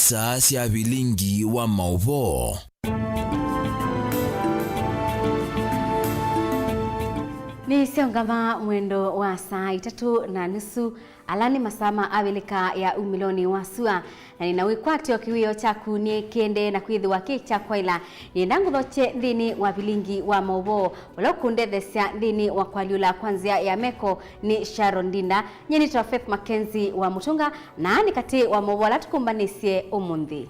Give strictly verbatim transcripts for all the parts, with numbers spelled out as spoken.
Saa sya vilingi wa maũvoo. Nĩsyaũngama mwendo wa saa itatũ na nusu. Ala nĩ masaa ma Avilika ya umĩlonĩ wa sua, na nĩna wĩkwatyo kĩwĩoo kyaku nĩ kĩendee na kwĩthĩwa kĩ kya kwaĩla. Nĩenda ngũthokye nthĩnĩ wa vilingi wa maũvoo, ũla ũkũndethesya nthĩnĩ wa kũalyũla kwa nzĩa ya meko nĩ Sharon Ndinda. Nyie nĩtawa Faith Mackenzie wa Mũtũnga, na nĩ katĩ wa maũvoo ala tũkũmbanĩsye ũmũnthĩ.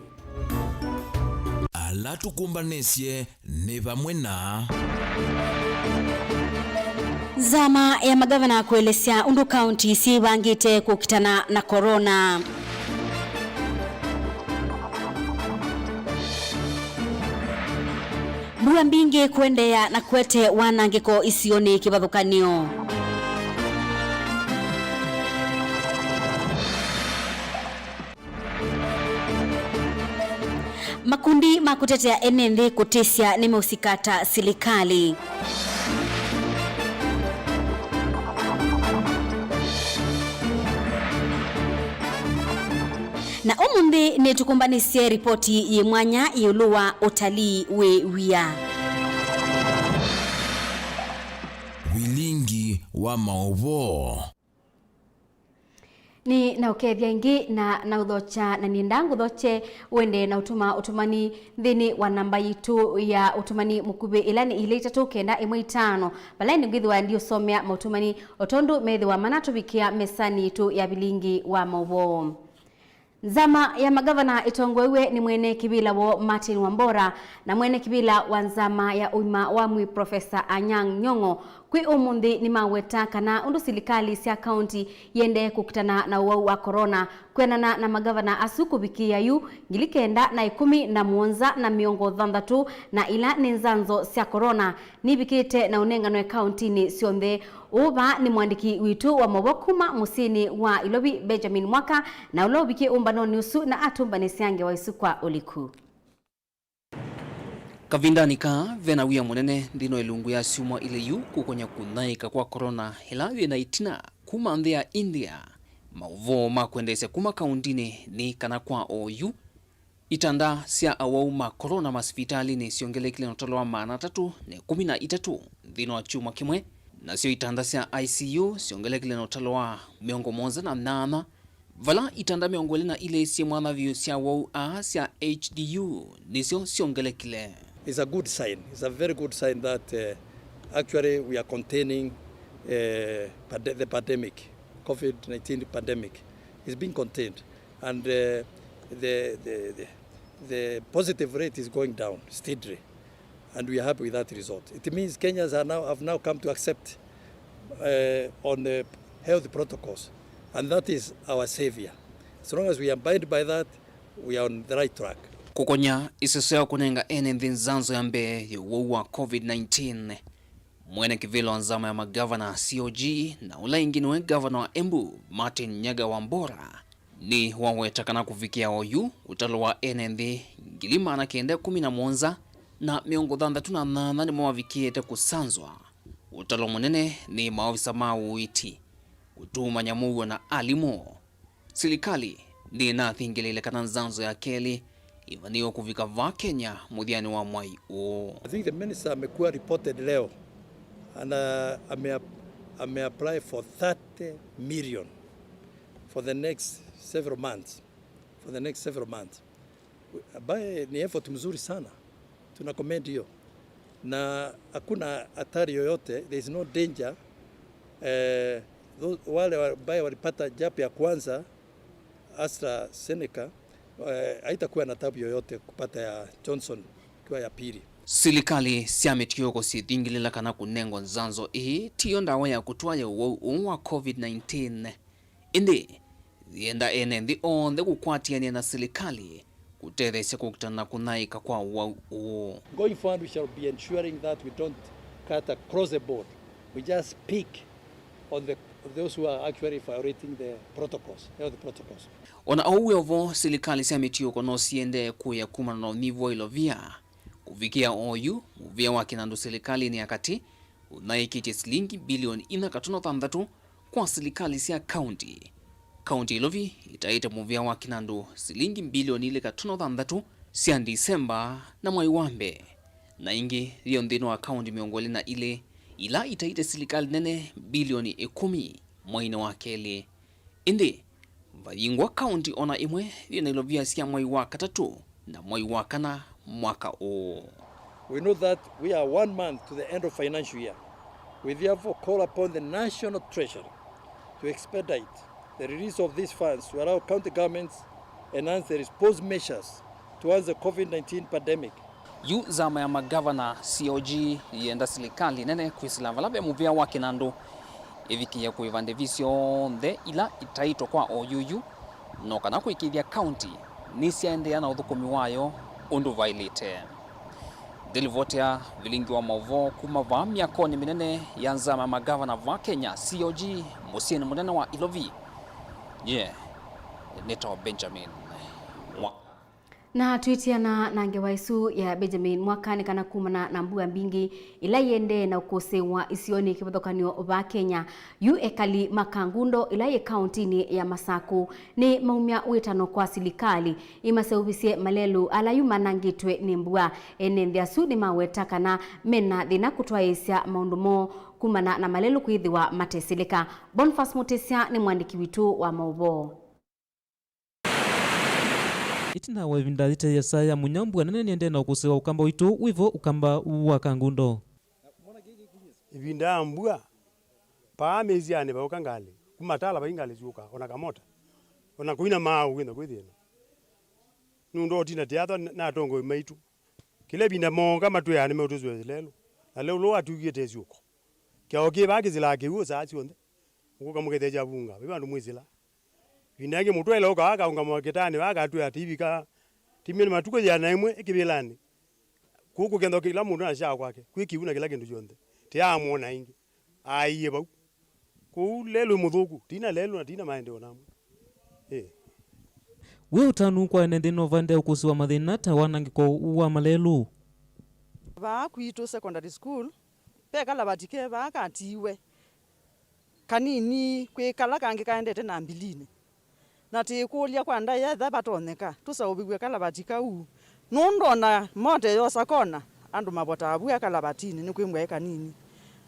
Ala tũkũmbanĩsye nĩ vamwe na. Nzama ya magavana kũelesya ũndũ kaunti syĩvangĩte kũkitana na korona. Mbua mbingĩ kũendeea na kũete wanangĩko isionĩ kĩvathũkany'o. Makundi ma kũtetea ene nthĩ kũtĩsya nĩmeũsikata silikalĩ. Na ũmũnthĩ nĩtũkũmbanĩsye ripoti yĩ mwanya ĩũlũ wa ũtalii wĩ wia. Vilingi wa maũvoo. Nĩ na ũkethya ĩngĩ na na ũthokya, na nĩenda ngũthokye ũendee na ũtũma ũtũmani nthĩnĩ wa namba yitũ ya ũtũmani mũkuvĩ, ĩla nĩ ilĩ itatũ kenda ĩmwe itano, vala ĩndĩ ngwĩthĩwa ndiũsomea maũtũmani o tondũ methĩwa manatũvikĩa mesanĩ yitũ ya vilingi wa maũvoo. Nzama ya magavana ĩtongoew'e nĩ mwene kĩvĩla woo Martin Wambora na mwene kĩvĩla wa nzama ya ũima wa mwĩĩ Profesa Anyang' Nyong'o kwĩ ũmũnthĩ nĩmaweta kana ũndũ silikalĩ sya kaunti iendee kũkitana na ũwau wa korona, kwĩanana na magavana asu kũvikĩĩa yu, ngili kenda na ĩkũmi na mũonza na mĩongo thanthatũ na ila nĩ nzanzo sya korona nivikĩte na ũnenganwe kauntinĩ syonthe. Ũũ vaa nĩ mwandĩki witũ wa maũvoo kuma mũsyĩnĩ wa Ilovi, Benjamin Mwaka, na ũla ũvikie ũmbanonĩ ũsu na atũmbanĩsya ngewa ĩsu kwa ũliku. Kavindanĩ kaa, ve na wia mũnene nthĩnĩ wa ĩlungu ya syumwa ilĩ yu kũkony'a kũnyaĩĩka kwa korona ĩla yĩ na ĩtina kuma nthĩ ya India. Maũvoo ma kwendeesya kuma kauntinĩ nĩ kana kwa oyu, itanda sya awau ma korona masivitalĩnĩ syongelekile na ũtalo wa maana atatũ na ĩkũmi na itatũ nthĩnĩ wa kyumwa kĩmwe, nasyo itanda sya I C U syongelekile na ũtalo wa mĩongo mũonza na nyanya, vala itanda mĩongo ĩlĩ na ilĩ syĩ mwanya vyũ sya awau aa sya H D U nĩsyo syongelekile. It's a good sign. It's a very good sign that, uh, actually we are containing, uh, pande-, the pandemic, COVID nineteen pandemic is being contained. And, uh, the, the, the, the positive rate is going down steadily, and we are happy with that result. It means Kenyans are now, have now come to accept, uh, on the health protocols, and that is our savior. As long as we abide by that, we are on the right track. Kũkony'a ĩseso ya kũnenga ene nthĩ nzanzo ya mbee ya ũwau wa COVID nineteen, mwene kĩvĩla wa nzama ya magavana, C O G, na ũla ĩngĩ nĩwe gavana wa Embu, Martin Nyaga Wambora, nĩwaweta kana kũvikĩa oyu, ũtalo wa ene nthĩ ngili maana kenda ĩkũmi na mũonza na mĩongo thanthatũ na nyanya nĩmo mavikĩĩte kũsanzwa. Ũtalo mũnene nĩ maovisa ma ũiiti ũtumany'a mũuo na alimũ. Silikalĩ nĩnathingĩlĩĩle kana nzanzo ya kelĩ ĩvanĩĩwe kũvika vaa Kenya mũthyanĩ wa mwai ũũ. I think the minister amekuwa reported leo and, uh, ame-, ameapply for thirty million for the next several months, for the next several months, ambaye ni effort mzuri sana. Tuna commend hiyo. Na hakuna hatari yoyote, there is no danger. Eh, tho-, wale wa-, ambaye walipata jab ya kwanza, AstraZeneca, eh, haitakuwa na tabu yoyote kupata ya Johnson ikiwa ya pili. Silikalĩ sya mĩtiũko syĩthingĩlĩla kana kũnengwa nzanzo ĩĩ tiyo ndawa ya kũtwaya ũwau ũũ wa COVID nineteen. Ĩndĩ, yĩenda ene nthĩ onthe kũkwatĩanĩa na silikalĩ kũtetheesya kũkitana na kũnyaĩĩka kwa ũwau ũũ. Going forward, we shall be ensuring that we don't cut across the board. We just pick on the, those who are actually violating the protocols, health protocols. O na oou wĩ o vo, silikalĩ sya mĩtiũko no siendee kũĩa kumana na ũnyivu wa ilovia. Kũvikĩa oyu, mũvĩa wa kĩnandũ silikalĩnĩ ya katĩ ũnyaĩĩkĩtye silingi bilioni inya katono thanthatũ kwa silikalĩ sya kaunti. Kaunti ya Ilovi itaĩte mũvĩa wa kĩnandũ silingi mbilioni ilĩ katono thanthatũ sya Ndisemba na mwai wa mbee, na ingĩ yĩo nthĩnĩ wa kaunti mĩongo ĩlĩ na ilĩ ila itaĩte silikalĩ nene mbilioni ĩkũmi mweinĩ wa kelĩ. Ĩndĩ vayingwa kaunti ona ĩmwe yĩ na ilovia sya mwai wa katatũ na mwai wa kana mwaka ũũ. We know that we are one month to the end of financial year. We therefore call upon the National Treasury to expedite the release of these funds to allow county governments enhance the response measures towards the COVID nineteen pandemic. Yu nzama ya magavana C O G yĩenda silikalĩ nene kwĩsĩla vala ve mũvĩa wa kĩnandũ ĩvikĩe kũĩva ndĩvi syonthe ila itaĩtwe kwa oyuyu, no kana kũĩkĩĩthya kaunti nĩsyaendeea na ũthũkũmi wayo ũndũ vaĩlĩte. Ndĩlivotea vilingi wa maũvoo kuma vaa myakonĩ mĩnene ya nzama ya magavana vaa Kenya, C O G, mũsyĩnĩ mũnene wa Ilovi. Nyie nĩtawa Benjamin Mwa- Na twĩtiana na ngewa ĩsu ya Benjamin Mwaka, nĩ kana kumana na mbua mbingĩ ila iendee na ũkũsĩĩwa isionĩ kĩvathũkany'o vaa Kenya, yu ekali ma Kangundo ila yĩ kauntinĩ ya Masaku nĩ maumya wĩtano kwa silikalĩ ĩmaseũvĩsye malelũ ala yu manangĩtwe nĩ mbua. Ene nthĩ asu nĩmaweta kana mena thĩna kũtwaĩĩsya maũndũ moo kumana na malelũ kwĩthĩwa matesĩlĩka. Boniface Mutisya nĩ mwandĩki witũ wa maũvoo. Ĩtina wa ĩvinda yĩte yĩasa ya mũnyao, mbua nene nĩendee na ũkũsĩĩwa ũkamba waitũ wĩvo, ũkamba wa Kangundo. Ĩvinda ya mbua, paa mĩsyanĩ vaũka ngalĩ, kuma Tala vai ngalĩ syũka, ona Kamota, ona kũina maaũ wĩna kwĩ thĩna. Nũndũ otina tĩathwa na atongoi maitũ. Kĩla ĩvinda mooka matwĩaa nĩmeũtũsũĩa lelũ, na lelũ ũla watukie te syũko. Kĩao kĩ vaa kĩsĩlaa kĩw'ũ saa syonthe. Mũkũka mũkethĩa kyavunga, vai vandũ mwĩsĩla. Ĩvinda yĩngĩ mũtwaĩle ũka akaũngama kĩtaanĩ vaa akatwĩa tivika, timie nĩ matukũ yĩana ĩmwe ĩkĩvĩlanĩ. Kũu kũkenda kĩla mũndũ na syaa kwake, kwĩ kĩw'ũ na kĩla kĩndũ kyonthe. Tĩaamwona ĩngĩ. Aaie vau. Kũu lelũ ĩ mũthũku, tina lelũ na tina maendeeo namwe. Ĩĩ. Wĩ ũtanu kwa ene nthĩ no vaendee ũkũsĩĩwa mathĩna ta wanangĩko wa malelũ? Vaa kwitũ secondary school, ve kalavati ke vaa katiiwe kanini kwĩ kala kangĩ kaendete na mbilinĩ. Na tĩkũlya kwa ndaĩa ethĩwa vatonyeka tũseũvĩw'e kalavati kau, nũndũ ona mota ĩyosa kona, andũ mavotaa vua kalavatinĩ nĩkwĩmbwa ĩ kanini.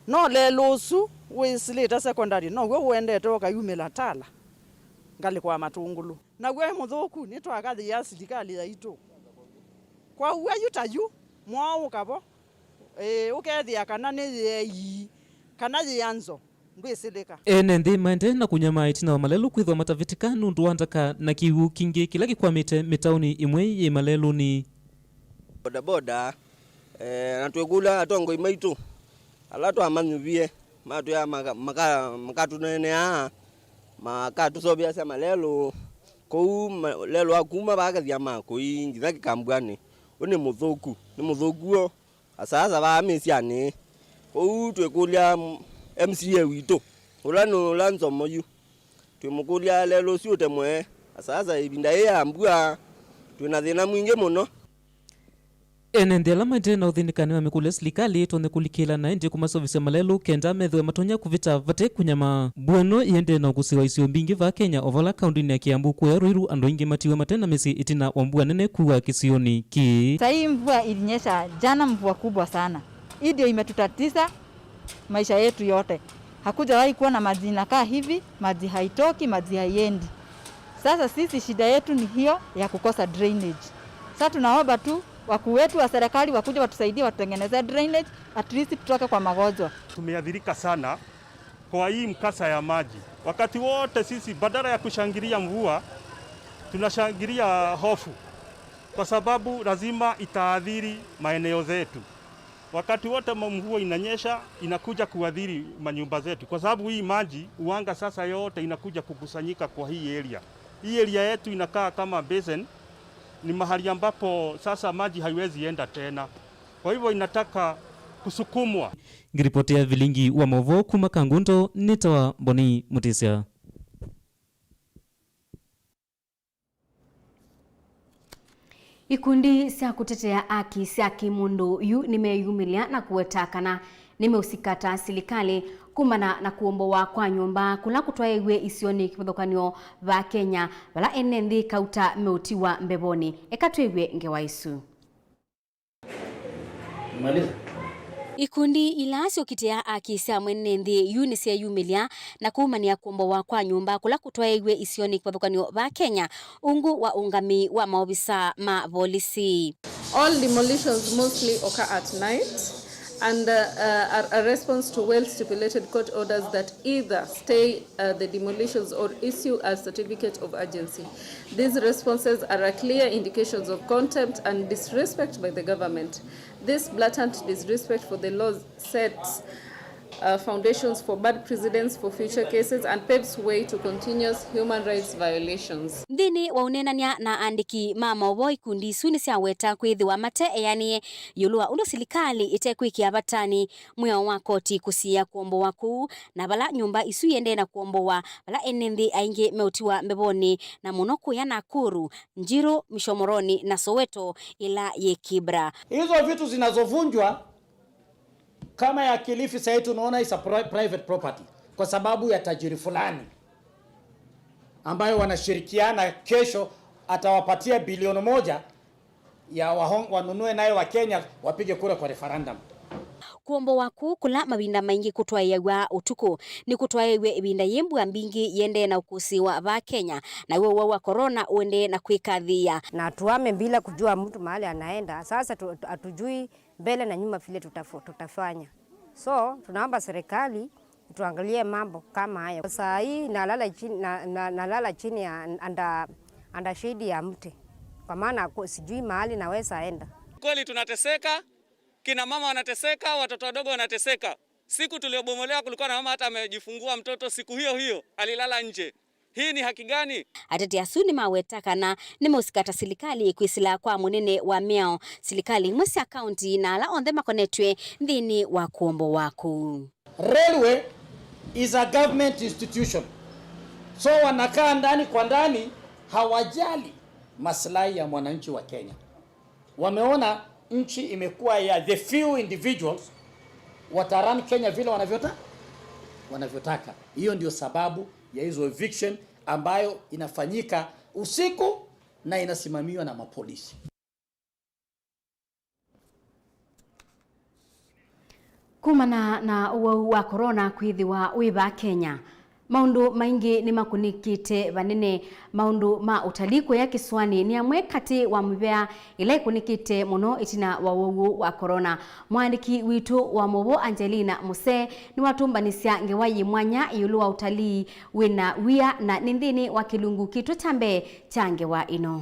No lelũ ũsu wĩsĩlĩte secondary now'o ũendete ũkayumĩla Tala, ngalĩko ya Matũngũlũ. Naw'o e mũthũku, nĩtwakathĩĩa silikalĩ yaitũ. Kwa ũw'o yu ta yu, mwaũ ũkavo, ĩĩ, ũkethĩa kana nĩ yĩei, kana yĩanzo, ndwĩsĩlĩka. Ene nthĩ maendee na kũnyamaa ĩtina wa malelũ kwĩthwa matavĩtĩka nũndũ wa ndaka na kĩw'ũ kingĩ kĩla kĩkwamĩte mĩtaũni ĩmwe yĩ malelũnĩ. Bodaboda, eh, na twĩkũlya atongoi maitũ ala twamanyuvie, matwĩa maka-, maka-, makatũneeneaa, makatũseũvĩasya malelũ. Kũu ma-, lelũ wa kuma vaa Kathia Makũi nginya Kĩkambuanĩ, ũũ nĩ mũthũku, nĩ mũthũku w'o. Asaasa vaa mĩsyanĩ. Kwoou twĩkũlya M C A witũ, ũla nĩ ũla nzomo yu. Twĩmũkũlya lelũ ũsu ũtemwe. Asaasa ĩvinda yĩĩ ya mbua, twĩ na thĩna mwingĩ mũno. Ene nthĩ ala maendee na ũthĩnĩka nĩmamĩkũlya silikalĩ ĩtonye kũlikĩla na ĩndĩ kũmaseũvĩsya malelũ kenda methĩwe matonya kũvĩta vate kũnyamaa. Mbua ĩno ĩendee na ũkũsĩĩwa isio mbingĩ vaa Kenya, o vala kaũndĩnĩ ya Kiambu kũya Ruiru andũ aingĩ matiwe mate na mĩsyĩ ĩtina wa mbua nene kuwa kĩsionĩ kĩĩ. Saa hii mvua ilinyesha jana, mvua kubwa sana. Hii ndio imetutatiza maisha yetu yote. Hakujawahi kuwa na maji inakaa hivi, maji haitoki, maji haiendi. Sasa sisi shida yetu ni hiyo ya kukosa drainage. Sasa tunaomba tu wakuu wetu wa serikali wakuje watusaidie, watutengenezee drainage, at least tutoke kwa magonjwa. Tumeathirika sana kwa hii mkasa ya maji. Wakati wote sisi, badala ya kushangilia mvua, tunashangilia hofu, kwa sababu lazima itaathiri maeneo zetu. Wakati wote ma-, mvua inanyesha, inakuja kuathiri manyumba zetu, kwa sababu hii maji huanga sasa yote inakuja kukusanyika kwa hii area. Hii area yetu inakaa kama basin, ni mahali ambapo sasa maji haiwezi enda tena. Kwa hivyo inataka kusukumwa. Ngiripotia vilingi wa maũvoo kuma Kangundo, nĩtawa Boni Mutisya. Ikundi sya kũtetea aki sya kĩmũndũ yu nĩmeyumĩlya na kũweta kana nĩmeũsikata silikalĩ Kumana na kũombowa kwa nyũmba kũla kũtwaĩiw'e isionĩ kĩvathũkany'o va Kenya, vala ene nthĩ kauta meũtiwa mbevonĩ. Eka twĩw'e ngewa ĩsu. Maliza. Ikundi ila syũkitĩa aki sya mwene nthĩ yu nĩsyeyumĩlya na kũumanĩa kũombowa kwa nyũmba kũla kũtwaĩiw'e isionĩ kĩvathũkany'o va Kenya, ungu wa ũngamĩi wa maovisa ma volisi. All demolitions mostly occur at night and, uh, uh, are a response to well-stipulated court orders that either stay, uh, the demolitions or issue a certificate of urgency. These responses are a clear indications of contempt and disrespect by the government. This blatant disrespect for the law sets, uh, foundations for bad precedents for future cases and paves way to continuous human rights violations. Nthĩnĩ wa ũneenany'a na aandĩki ma maũvoo, ikundi isu nĩsyaweta kwĩthĩwa mate eanĩe ĩũlũ wa ũndũ silikalĩ ĩtekwĩkĩa vatanĩ mwĩao wa koti kũsiĩĩa kũombowa kũu, na vala nyũmba isu iendee na kũombowa, vala ene nthĩ aingĩ meũtiwa mbevonĩ, na mũno kũya Nakuru, Njiru, Mishomoroni na Soweto ĩla yĩ Kibra. Hizo vitu zinazovunjwa kama ya Kilifi sahii tunaona is a pri-, private property kwa sababu ya tajiri fulani ambayo wanashirikiana, kesho atawapatia bilioni moja ya wahong-, wanunue nayo Wakenya wapige kura kwa referendum. Kũombowa kũu kũla mavinda maingĩ kũtwaĩaw'a ũtukũ, nĩkũtwaĩiw'e ĩvinda yĩ mbua mbingĩ yĩendee na ũkũsĩĩwa va Kenya, naw'o ũwau wa corona ũendee na kwĩkathĩĩa. Na tuame bila kujua mtu mahali anaenda. Sasa tu-, tu-, hatujui mbele na nyuma vile tutafo-, tutafanya. So, tunaomba serikali tuangalie mambo kama hayo. Saa hii nalala chini, na, na, nalala chini ya under, under shade ya mti. Kwa maana ku-, sijui mahali naweza enda. Kweli tunateseka, kina mama wanateseka, watoto wadogo wanateseka. Siku tuliobomolewa kulikuwa na mama hata amejifungua mtoto siku hiyo hiyo, alilala nje. Hii ni haki gani? Ateti asu nĩmaweta kana nĩmeũsikata silikalĩ kwĩsĩla kwa mũnene wa mĩao silikalĩ imwe sya kaunti na ala onthe makonetw'e nthĩnĩ wa kũombowa kũu. Railway is a government institution. So wanakaa ndani kwa ndani, hawajali maslahi ya mwananchi wa Kenya. Wameona nchi imekuwa ya the few individuals, watarun Kenya vile wanavyota-, wanavyotaka. Hiyo ndio sababu ya hizo eviction ambayo inafanyika usiku na inasimamiwa na mapolisi. Kumana na ũwau wa corona kwĩthĩwa wĩ va Kenya, maũndũ maingĩ nĩmakũnĩkĩte vanene. Maũndũ ma ũtalii kũya kĩsũanĩ nĩ amwe katĩ wa mĩvea ĩla ĩkũnĩkĩte mũno ĩtina wa ũwau ũũ wa corona. Mũandĩki witũ wa maũvoo Angelina Musee nĩwatũmbanĩsya ngewa yĩ mwanya ĩũlũ wa ũtalii wĩna wia na nĩ nthĩnĩ wa kĩlungu kitũ kya mbee kya ngewa ĩno.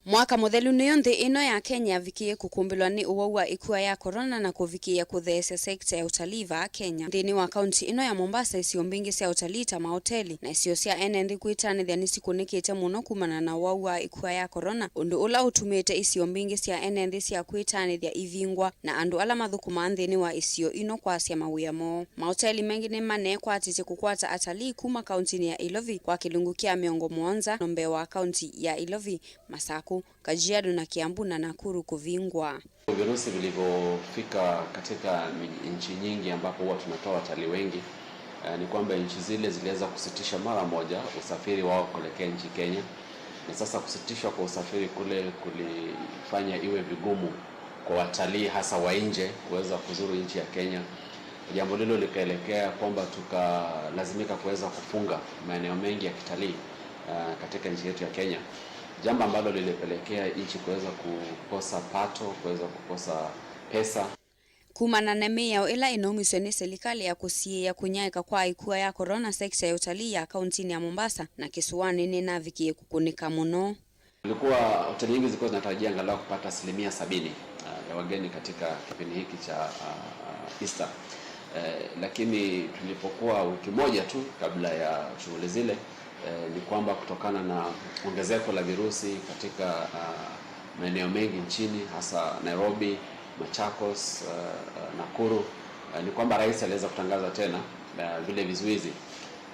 Mwaka mũthelu nĩyo nthĩ ĩno ya Kenya yavikĩie kũkumbĩlwa nĩ ũwau wa ĩkua ya corona na kũvikĩĩa kũtheesya sekita ya ũtalii vaa Kenya. Nthĩnĩ wa kaunti ĩno ya Mombasa, isio mbingĩ sya ũtalii ta maoteli na isio sya ene nthĩ kwĩtanĩthya nĩsikũnĩkĩte mũno kumana na ũwau wa ĩkua ya corona, ũndũ ũla ũtumĩte isio mbingĩ sya ene nthĩ sya kwĩtanĩthya ivingwa na andũ ala mathũkũmaa nthĩnĩ wa isio ino kwasya mawĩa moo. Maoteli maingĩ nĩmaneekwatĩtye kũkwata atalii kuma kauntinĩ ya Ilovi kwa kĩlungu kya mĩongo mũonza na mbee wa kaunti ya Ilovi, Masaku, Kajiado na Kiambu na Nakuru kũvingwa. Virusi vilivyofika katika mi-, nchi nyingi ambapo huwa tunatoa watalii wengi, eh, ni kwamba nchi zile ziliweza kusitisha mara moja usafiri wao kuelekea nchi Kenya, na sasa kusitishwa kwa usafiri kule kulifanya iwe vigumu kwa watalii hasa wa nje kuweza kuzuru nchi ya Kenya. Jambo lilo likaelekea kwamba tukalazimika kuweza kufunga maeneo mengi ya kitalii, ah, katika nchi yetu ya Kenya, jambo ambalo lilipelekea nchi kuweza kukosa pato, kuweza kukosa pesa. Kumana na mĩao ĩla ĩnaumisye nĩ silikalĩ ya kũsiĩĩa kũnyaĩĩka kwa ĩkua ya corona, sekita ya ũtalii ya kauntinĩ ya Mombasa na kĩsũanĩ nĩnavikie kũkũnĩka mũno. Kulikuwa, hoteli nyingi zilikuwa zinatarajia angalau kupata asilimia sabini, ah, ya wageni katika kipindi hiki cha, ah, ah, Easter. Eh, lakini tulipokuwa wiki moja tu kabla ya shughuli zile, eh, ni kwamba kutokana na ongezeko la virusi katika, ah, maeneo mengi nchini, hasa Nairobi, Machakos, ah, ah, Nakuru, ah, ni kwamba rais aliweza kutangaza tena, ah, vile vizuizi,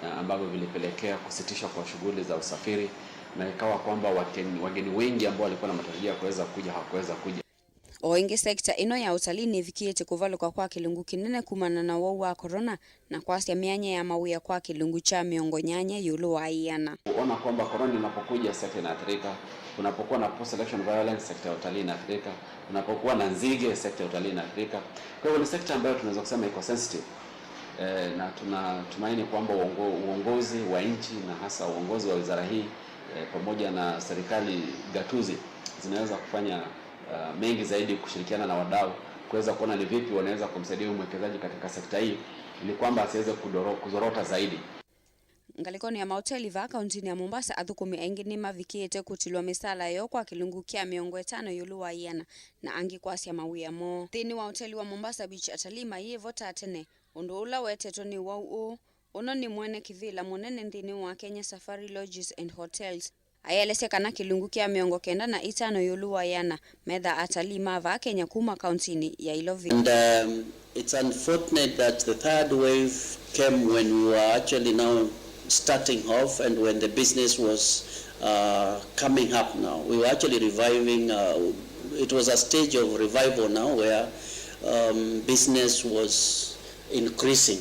ah, ambavyo vilipelekea kusitishwa kwa shughuli za usafiri, na ikawa kwamba wageni, wageni wengi ambao walikuwa na matarajio ya kuweza kuja hawakuweza kuja. O ĩngĩ, sekita ĩno ya ũtalii nĩvikĩĩte kũvalũka kwa kĩlungu kĩnene kumana na ũwau wa corona na kwasya myanya ya mawĩa kwa kĩlungu kya mĩongo nyanya ĩũlũ wa ĩana. Kuona kwamba corona inapokuja, sekta inaathirika. Kunapokuwa na post election violence, sekta ya utalii inaathirika. Kunapokuwa na nzige, sekta ya utalii inaathirika. Kwa hivyo ni sekta ambayo tunaweza kusema iko sensitive. Eh, na tunatumaini kwamba uongo-, uongozi wa nchi na hasa uongozi wa wizara hii, eh, pamoja na serikali gatuzi zinaweza kufanya, uh, mengi zaidi kushirikiana na wadau kuweza kuona ni vipi wanaweza kumsaidia huyu mwekezaji katika sekta hii ili kwamba asiweze kudoro-, kuzorota zaidi. Ngalĩkonĩ ya maoteli vaa kauntinĩ ya Mombasa, athũkũmi aingĩ nĩmavikĩĩte kũtilwa mĩsaala yoo kwa kĩlungu kya mĩongo ĩtano ĩũlũ wa ĩana, na angĩ kwasya mawĩa moo. Nthĩnĩ wa oteli wa Mombasa Beach, atalii mayĩvo ta tene, ũndũ ũla wetetwe nĩ ũwau ũũ. Ũno nĩ mwene kĩvĩla mũnene nthĩnĩ wa Kenya Safari Lodges and Hotels. Ayelesya kana kĩlungu kya mĩongo kenda na itano ĩũlũ wa ĩana metha atalii ma vaa Kenya kuma kauntinĩ ya Ilovi. And, um, it's unfortunate that the third wave came when we were actually now starting off and when the business was, uh, coming up now. We were actually reviving, uh, it was a stage of revival now where, um, business was increasing.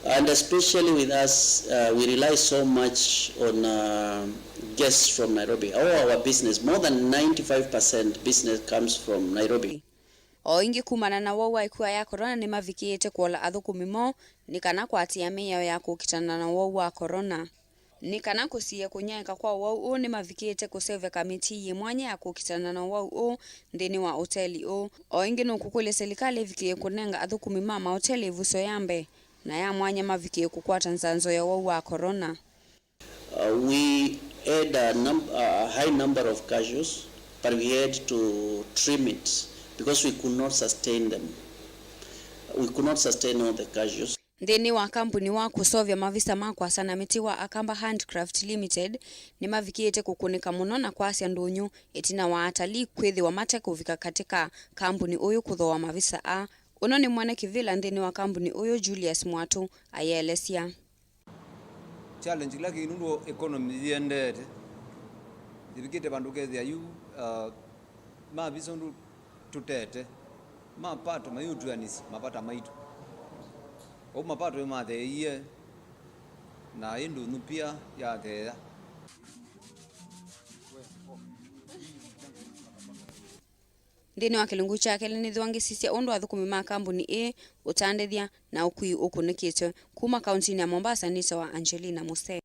And especially with us, uh, we rely so much on, uh, guests from Nairobi. All our business, more than ninety-five percent business comes from Nairobi. O ĩngĩ, kumana na ũwau wa ĩkua ya corona, nĩmavikĩĩte kũola athũkũmi moo nĩ kana kũatĩĩa mĩao ya kũkitana na ũwau wa corona. Nĩ kana kũsiĩĩa kũnyaĩĩka kwa ũwau ũũ, nĩmavikĩĩte kũseũvya kamĩtĩĩ yĩ mwanya ya kũkitana na ũwau ũũ nthĩnĩ wa oteli ũũ. O ĩngĩ, nũkũkũlya silikalĩ ĩvikĩĩe kũnenga athũkũmi ma maoteli ĩvuso ya mbee na ya mwanya mavikĩĩe kũkwata nzanzo ya ũwau wa corona. Uh, we had a num-, a high number of casuals, but we had to trim it because we could not sustain them. We could not sustain all the casuals. Nthĩnĩ wa kambuni wa kũseũvya mavisa ma kwasya na mĩtĩ wa Akamba Handcraft Limited, nĩmavikĩĩte kũkũnĩka mũno na kwasya ndũnyũ ĩtina wa atalii kwĩthĩwa mate kũvika katĩ ka kambuni ũyũ kũthooa mavisa aa. Ũno nĩ mwene kĩvĩla nthĩnĩ wa kambuni ũyũ, Julius Mwatũ, ayelesya. Challenge kĩla kĩ nũndũ economy yĩendeete, ĩvikĩte vandũ ũkethĩa yu, uh, mavisa ũndũ tũtete, mapato mayĩũtwĩanĩsya mavata maitũ. Vau mapato nĩmatheeie, na ĩ ndũnyũ pia yatheea. Nthĩnĩ wa kĩlungu kya kelĩ, nĩthwangĩsisye ũndũ athũkũmi ma kambuni ĩĩ, ũtandĩthya, na ũkui ũkũnĩkĩtwe. Kuma kauntinĩ ya Mombasa, nĩtawa Angelina Muse.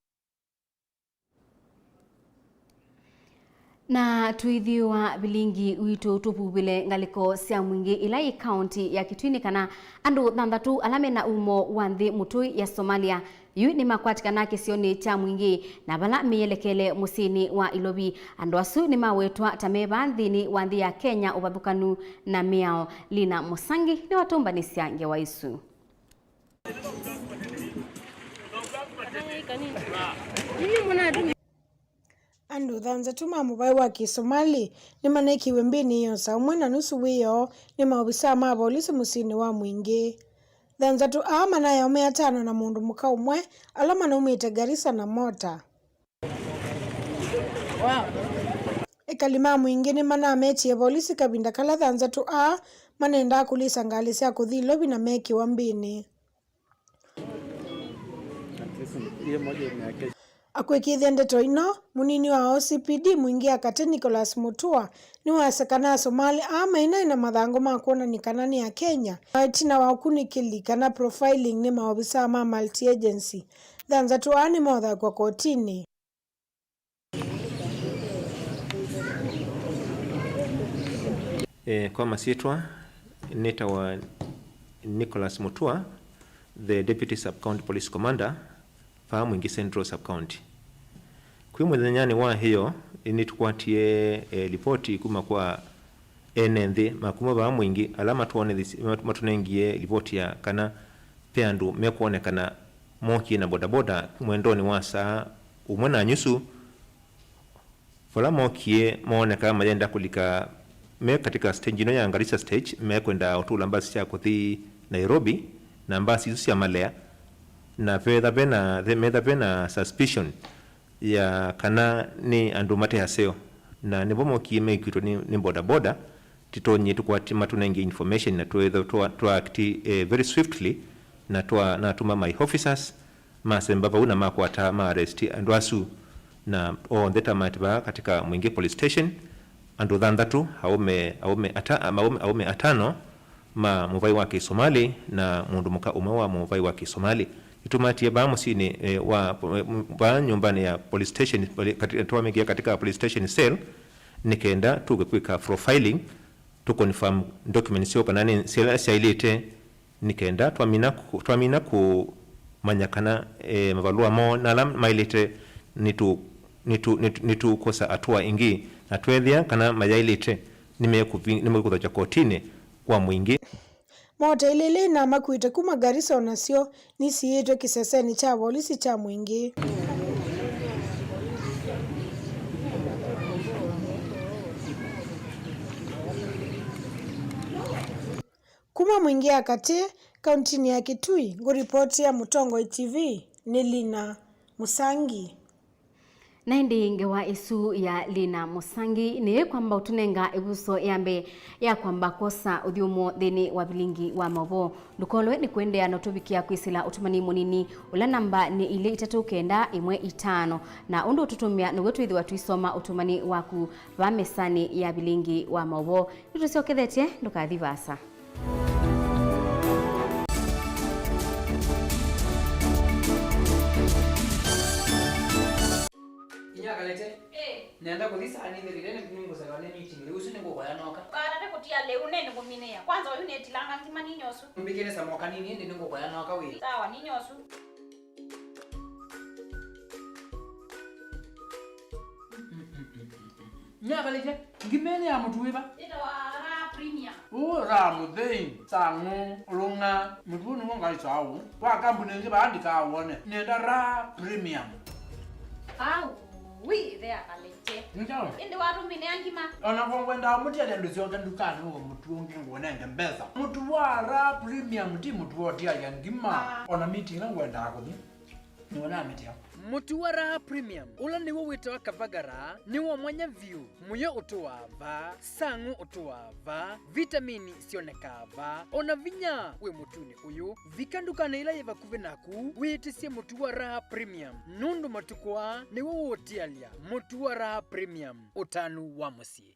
Na tũithyũa vilingi witũ tũvuvĩle ngalĩko sya Mwingĩ ila yĩ kaunti ya Kitui nĩ kana andũ thanthatũ ala mena umo wa nthĩ mũtũi ya Somalia yu nĩmakwatĩkana kĩsionĩ kya Mwingĩ na vala meyelekele mũsyĩnĩ wa Ilovi. Andũ asu nĩmawetwa ta me vaa nthĩnĩ wa nthĩ ya Kenya ũvathũkanu na mĩao. Lina Mũsangi nĩwatũmbanĩsya ngewa isu. Andũ thanthatũ ma mũvaĩ wa Kĩsomali nĩmanekiwe mbĩnĩ ĩyosa ũmwe na nusu wĩoo nĩ maovisaa ma volisi mũsyĩnĩ wa Mwingĩ. Thanthatũ aa manayaũme atano na mũndũ mũka ũmwe ala manaumĩte Garissa na mota. Ekali ma Mwingĩ nĩmanametie volisi kavinda kala thanthatũ aa manendaa kũlisa ngalĩ sya kũthi Ilovi na mekĩwa mbĩnĩ. Akwĩkĩĩthya ndeto ino, mũnini wa O C P D Mwingĩ ya Katĩ Nicholas Mutua nĩwasya kana Asomali aa mainaĩ na mathangũ ma kwonany'a kana nĩ Akenya, na ĩtina wa ũkunĩkĩli kana profiling nĩ maovisaa ma multi-agency, thanthatũ aa nĩmothakw'a kotinĩ. Eh, kwa masyĩtwa, nĩtawa Nicholas Mutua, the Deputy Sub-County Police Commander, vaa Mwingĩ Central Sub-County. Kwĩ mũthenyanĩ wa ĩyo, nĩtũkwatie, eh, lipoti kuma kwa ene nthĩ ma kuma vaa Mwingĩ, ala matwonethis-, mat-, matũnengie lipoti ya kana ve andũ mekwonekana mookie na bodaboda mwendonĩ wa saa ũmwe na nyusu, vala mookie moonekaa mayenda kũlika me katika stage ĩno ya Garissa stage, mekwenda ũtũla mbasi sya kũthi Nairobi, na mbasi isu syamalea, na vetha vena, metha vena suspicion ya kana nĩ andũ mate aseo, na nĩvo mokie mekwĩtwe nĩ, nĩ bodaboda, titonyie tũkwati matũnenge information na twĩtha twa, twa act, eh, very swiftly, na twa, natũma my officers masemba vau na makwata ma arrest andũ asu, na onthe ta mati vaa katika Mwingi Police Station, andũ thanthatũ, aũme, aũme ata-, aũme, aũme atano ma mũvai wa Kĩsomali na mũndũ mũka ũmwe wa mũvai wa Kĩsomali. Nĩtũmatie vaa mũsyĩnĩ, eh, wa, vaa nyũmbanĩ ya police station, poli-, kati-, twamĩkĩa katika police station cell, nĩ kenda tũke kwĩka profiling, tũ confirm documents syoo kana nĩ syala syaĩlĩte, nĩ kenda twamina kũ-, twamina kũmanya kana, eh, mavalũa moo na ala maĩlĩte nĩtũ-, nĩtũ-, nĩtũ-, nĩtũkwosa atũa ĩngĩ, na tweethĩa kana mayaĩlĩte nĩmekũvi-, nĩmekũthokya kotinĩ wa Mwingi. Mota ilĩ ila inamakuĩte kuma Garissa o nasyo nisiĩtwe kĩsesenĩ kya volisi kya Mwingi. Kuma Mwingi ya katĩ, kauntinĩ ya Kitui, ngũripotĩa Mũtongoi T V nĩ Lina Mũsangi. Na ĩndĩ ngewa ĩsu ya Lina Mũsangi nĩkwamba ũtũnenga ĩvuso ya mbee ya kwamba kwosa ũthyũmũo nthĩnĩ wa vilingi wa maũvoo. Ndũkolwe nĩ kũendeea na ũtũvikĩa kwĩsĩla ũtũmani mũnini, ũla namba nĩ ilĩ itatũ kenda ĩmwe itano, na ũndũ ũtũtũmĩa nĩw'o twĩthĩwa tũisoma ũtũmani waku vaa mesanĩ ya vilingi wa maũvoo. Nĩtũsyokethetye, ndũkathi vaasa. Inya Kalete. Eh. Nenda kũthi saa nĩ thirire nĩ nĩngũselewa nĩ meeting lĩu, ũsu nĩngũkoya noka. Baada nĩ kũtia lĩu nĩ nĩkũminĩa. Kwanza ũyu nĩtilanga ngima ninyosu. Mbikĩre samoka nini ĩndĩ nĩngũkoya noka wĩ. Sawa, ninyosu. Nyakalĩkya, ngima ĩno ya mũtu wĩva? Ĩtawa Raha Premium. Ũ, Raha mũthei, Sang'ũ, Lũng'a, mũtu ũũ nĩw'o ngaĩsaa ũũ. Wa kambuni ĩngĩ vaa ndikawone. Nĩenda Raha Premium. Au, wi, ĩthe akalĩkye. Nĩ kyaũ? Ĩndĩ watũmĩnĩa ngima. O na kwa ngwendaa mũtialya ndũsyoke ndukanĩ ũe mũtu ũngĩ ngũnenge mbesa. Mũtu wa Raha Premium ti mũtu wa ũtialya ngima. Ah. O na meeting ĩla ngwendaa kũthi. Nĩw'o namĩtĩa. Mũtu wa Raha Premium, ũla nĩw'o wĩtawa Kavagara, nĩ wa mwanya vyũ. Mũyo ũtũaa vaa, Sang'ũ ũtũaa vaa, vitamini syonekaa vaa, o na vinya wĩ mũtunĩ ũyũ. Vika ndukanĩ ĩla yĩ vakuvĩ naku, wĩtĩsye mũtu wa Raha Premium, nũndũ matukũ aa nĩw'o ũũtialya. Mũtu wa Raha Premium, ũtanu wa mũsyĩ.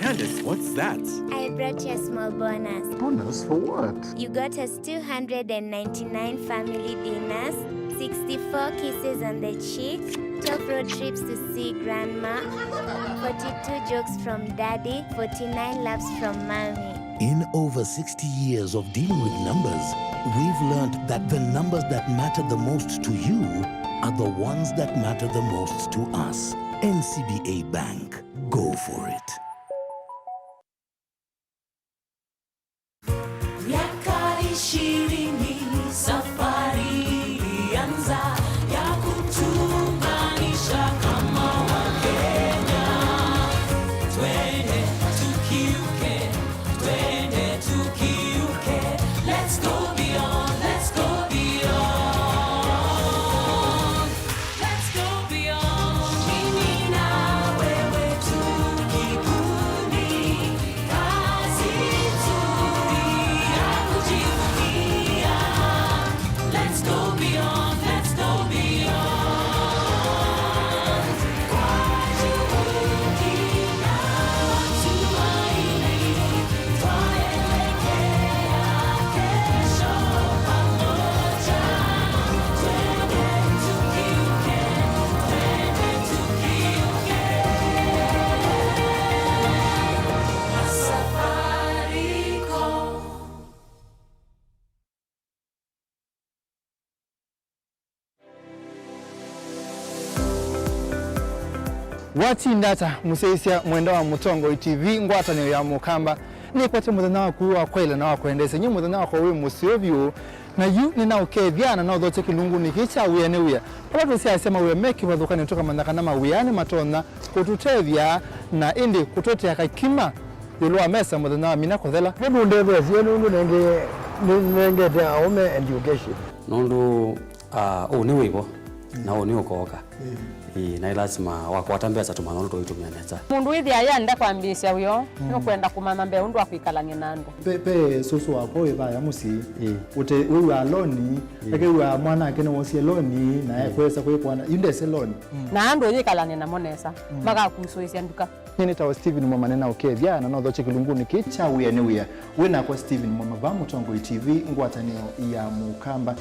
Candace, what's that? I brought you a small bonus. Bonus for what? You got us two hundred and ninety-nine family dinners, sixty-four kisses on the cheek, twelve road trips to see grandma, forty-two jokes from daddy, forty-nine laughs from mommy. In over sixty years of dealing with numbers, we've learned that the numbers that matter the most to you are the ones that matter the most to us. N C B A Bank. Go for it. Miaka ishirini safari ilianza ya kutuunganisha kama Wakenya. Twende tukiuke, twende tukiuke. Let's go beyond, let's go beyond. Let's go beyond. Mimi na wewe tu kikundi, kazi nzuri ya kujivunia. Let's go beyond, let's go beyond. Kwa juhudi na matumaini, twaelekea kesho pamoja. Twende tukiuke, twende tukiuke. Safaricom. Watinda ata, mũsyaĩĩsya mwenda wa Mũtongoi T V, ngwatanĩo ya Mũkamba, nĩkwete mũthenya waku wa kwaĩla na wa kwendeesya. Nyie mũthenya wakwa wĩ mũseo vyũ, na yu nĩnaũkethya na naũthokya kĩlungunĩ kĩĩ kya wĩa nĩ wĩa. Vala tũsyaasya mawĩa me kĩvathũkanĩo, tũkamanya kana mawĩa nĩmatonya kũtũtethya na ĩndĩ kũtũetea kakima ĩũlũ wa mesa mũthenya wamina kũthela. Nĩnũndetheesye nũndũ nenge-, nĩnengete aũme education. Nũndũ, ah, ũũ nĩ wĩvo, na ũũ nĩ ũkooka. Mm. Ĩĩ, na ĩ lasima wakwata mbesa tũmanya ũndũ tũitũmĩa nesa. Mũndũ wĩthĩa yenda kwambĩĩsya wĩoo, mm, nũkwenda kũmanya mbee ũndũ wa kwĩkalany'a na andũ. Pe, pe sũsũ wakwa wĩ vaya mũsyĩ. Ĩĩ. Ũte wĩw'aa loni, ĩĩ, eke wĩw'aa mwana ake nĩwosie loni, na, ĩĩ, ekwesa kwĩkwana, yu ndese loni. Mm. Na andũ yĩkalany'a namo nesa, mm, makakusũĩsya nduka. Nĩ nĩtawa Stephen Mwamane na ũkethya na nothokye kĩlungunĩ kĩĩ kya Wĩa nĩ Wĩa. Wĩ nakwa Stephen Mwama va Mũtongoi T V, ngwatanĩo ya Mũkamba.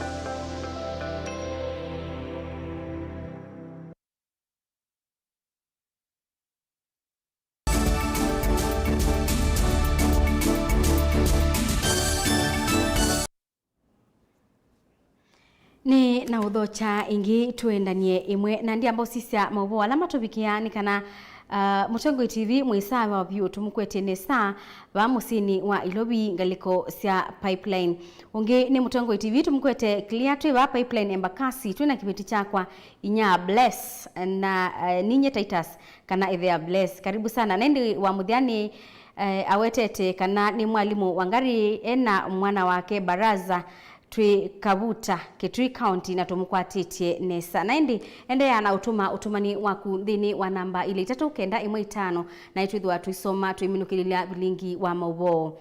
Nĩ na ũthokya ĩngĩ tũendanie ĩmwe na ndiamba ũsisya maũvoo ala matũvikĩa nĩ kana, ah, Mũtongoi T V mwĩsawa vyũ tũmũkwete nesa vaa mũsyĩnĩ wa Ilovi ngalĩko sya Pipeline. Ũngĩ nĩ Mũtongoi T V tũmũkwete clear twĩ vaa Pipeline Embakasi twĩ na kĩveti kyakwa inya Bless na, eh, ninye Titus kana ĩthea Bless. Karibu sana. Na ĩndĩ wa mũthya nĩ, eh, awetete kana nĩ mwalimũ Wangari ena mwana wake Baraza twĩ Kavuta, Kitui County, na tũmũkwatĩtye nesa. Na ĩndĩ endeea na ũtũma ũtũmani waku nthĩnĩ wa namba ilĩ itatũ kenda ĩmwe itano, na ĩtwĩthĩwa tũisoma twĩminũkĩlĩlya vilingi wa maũvoo.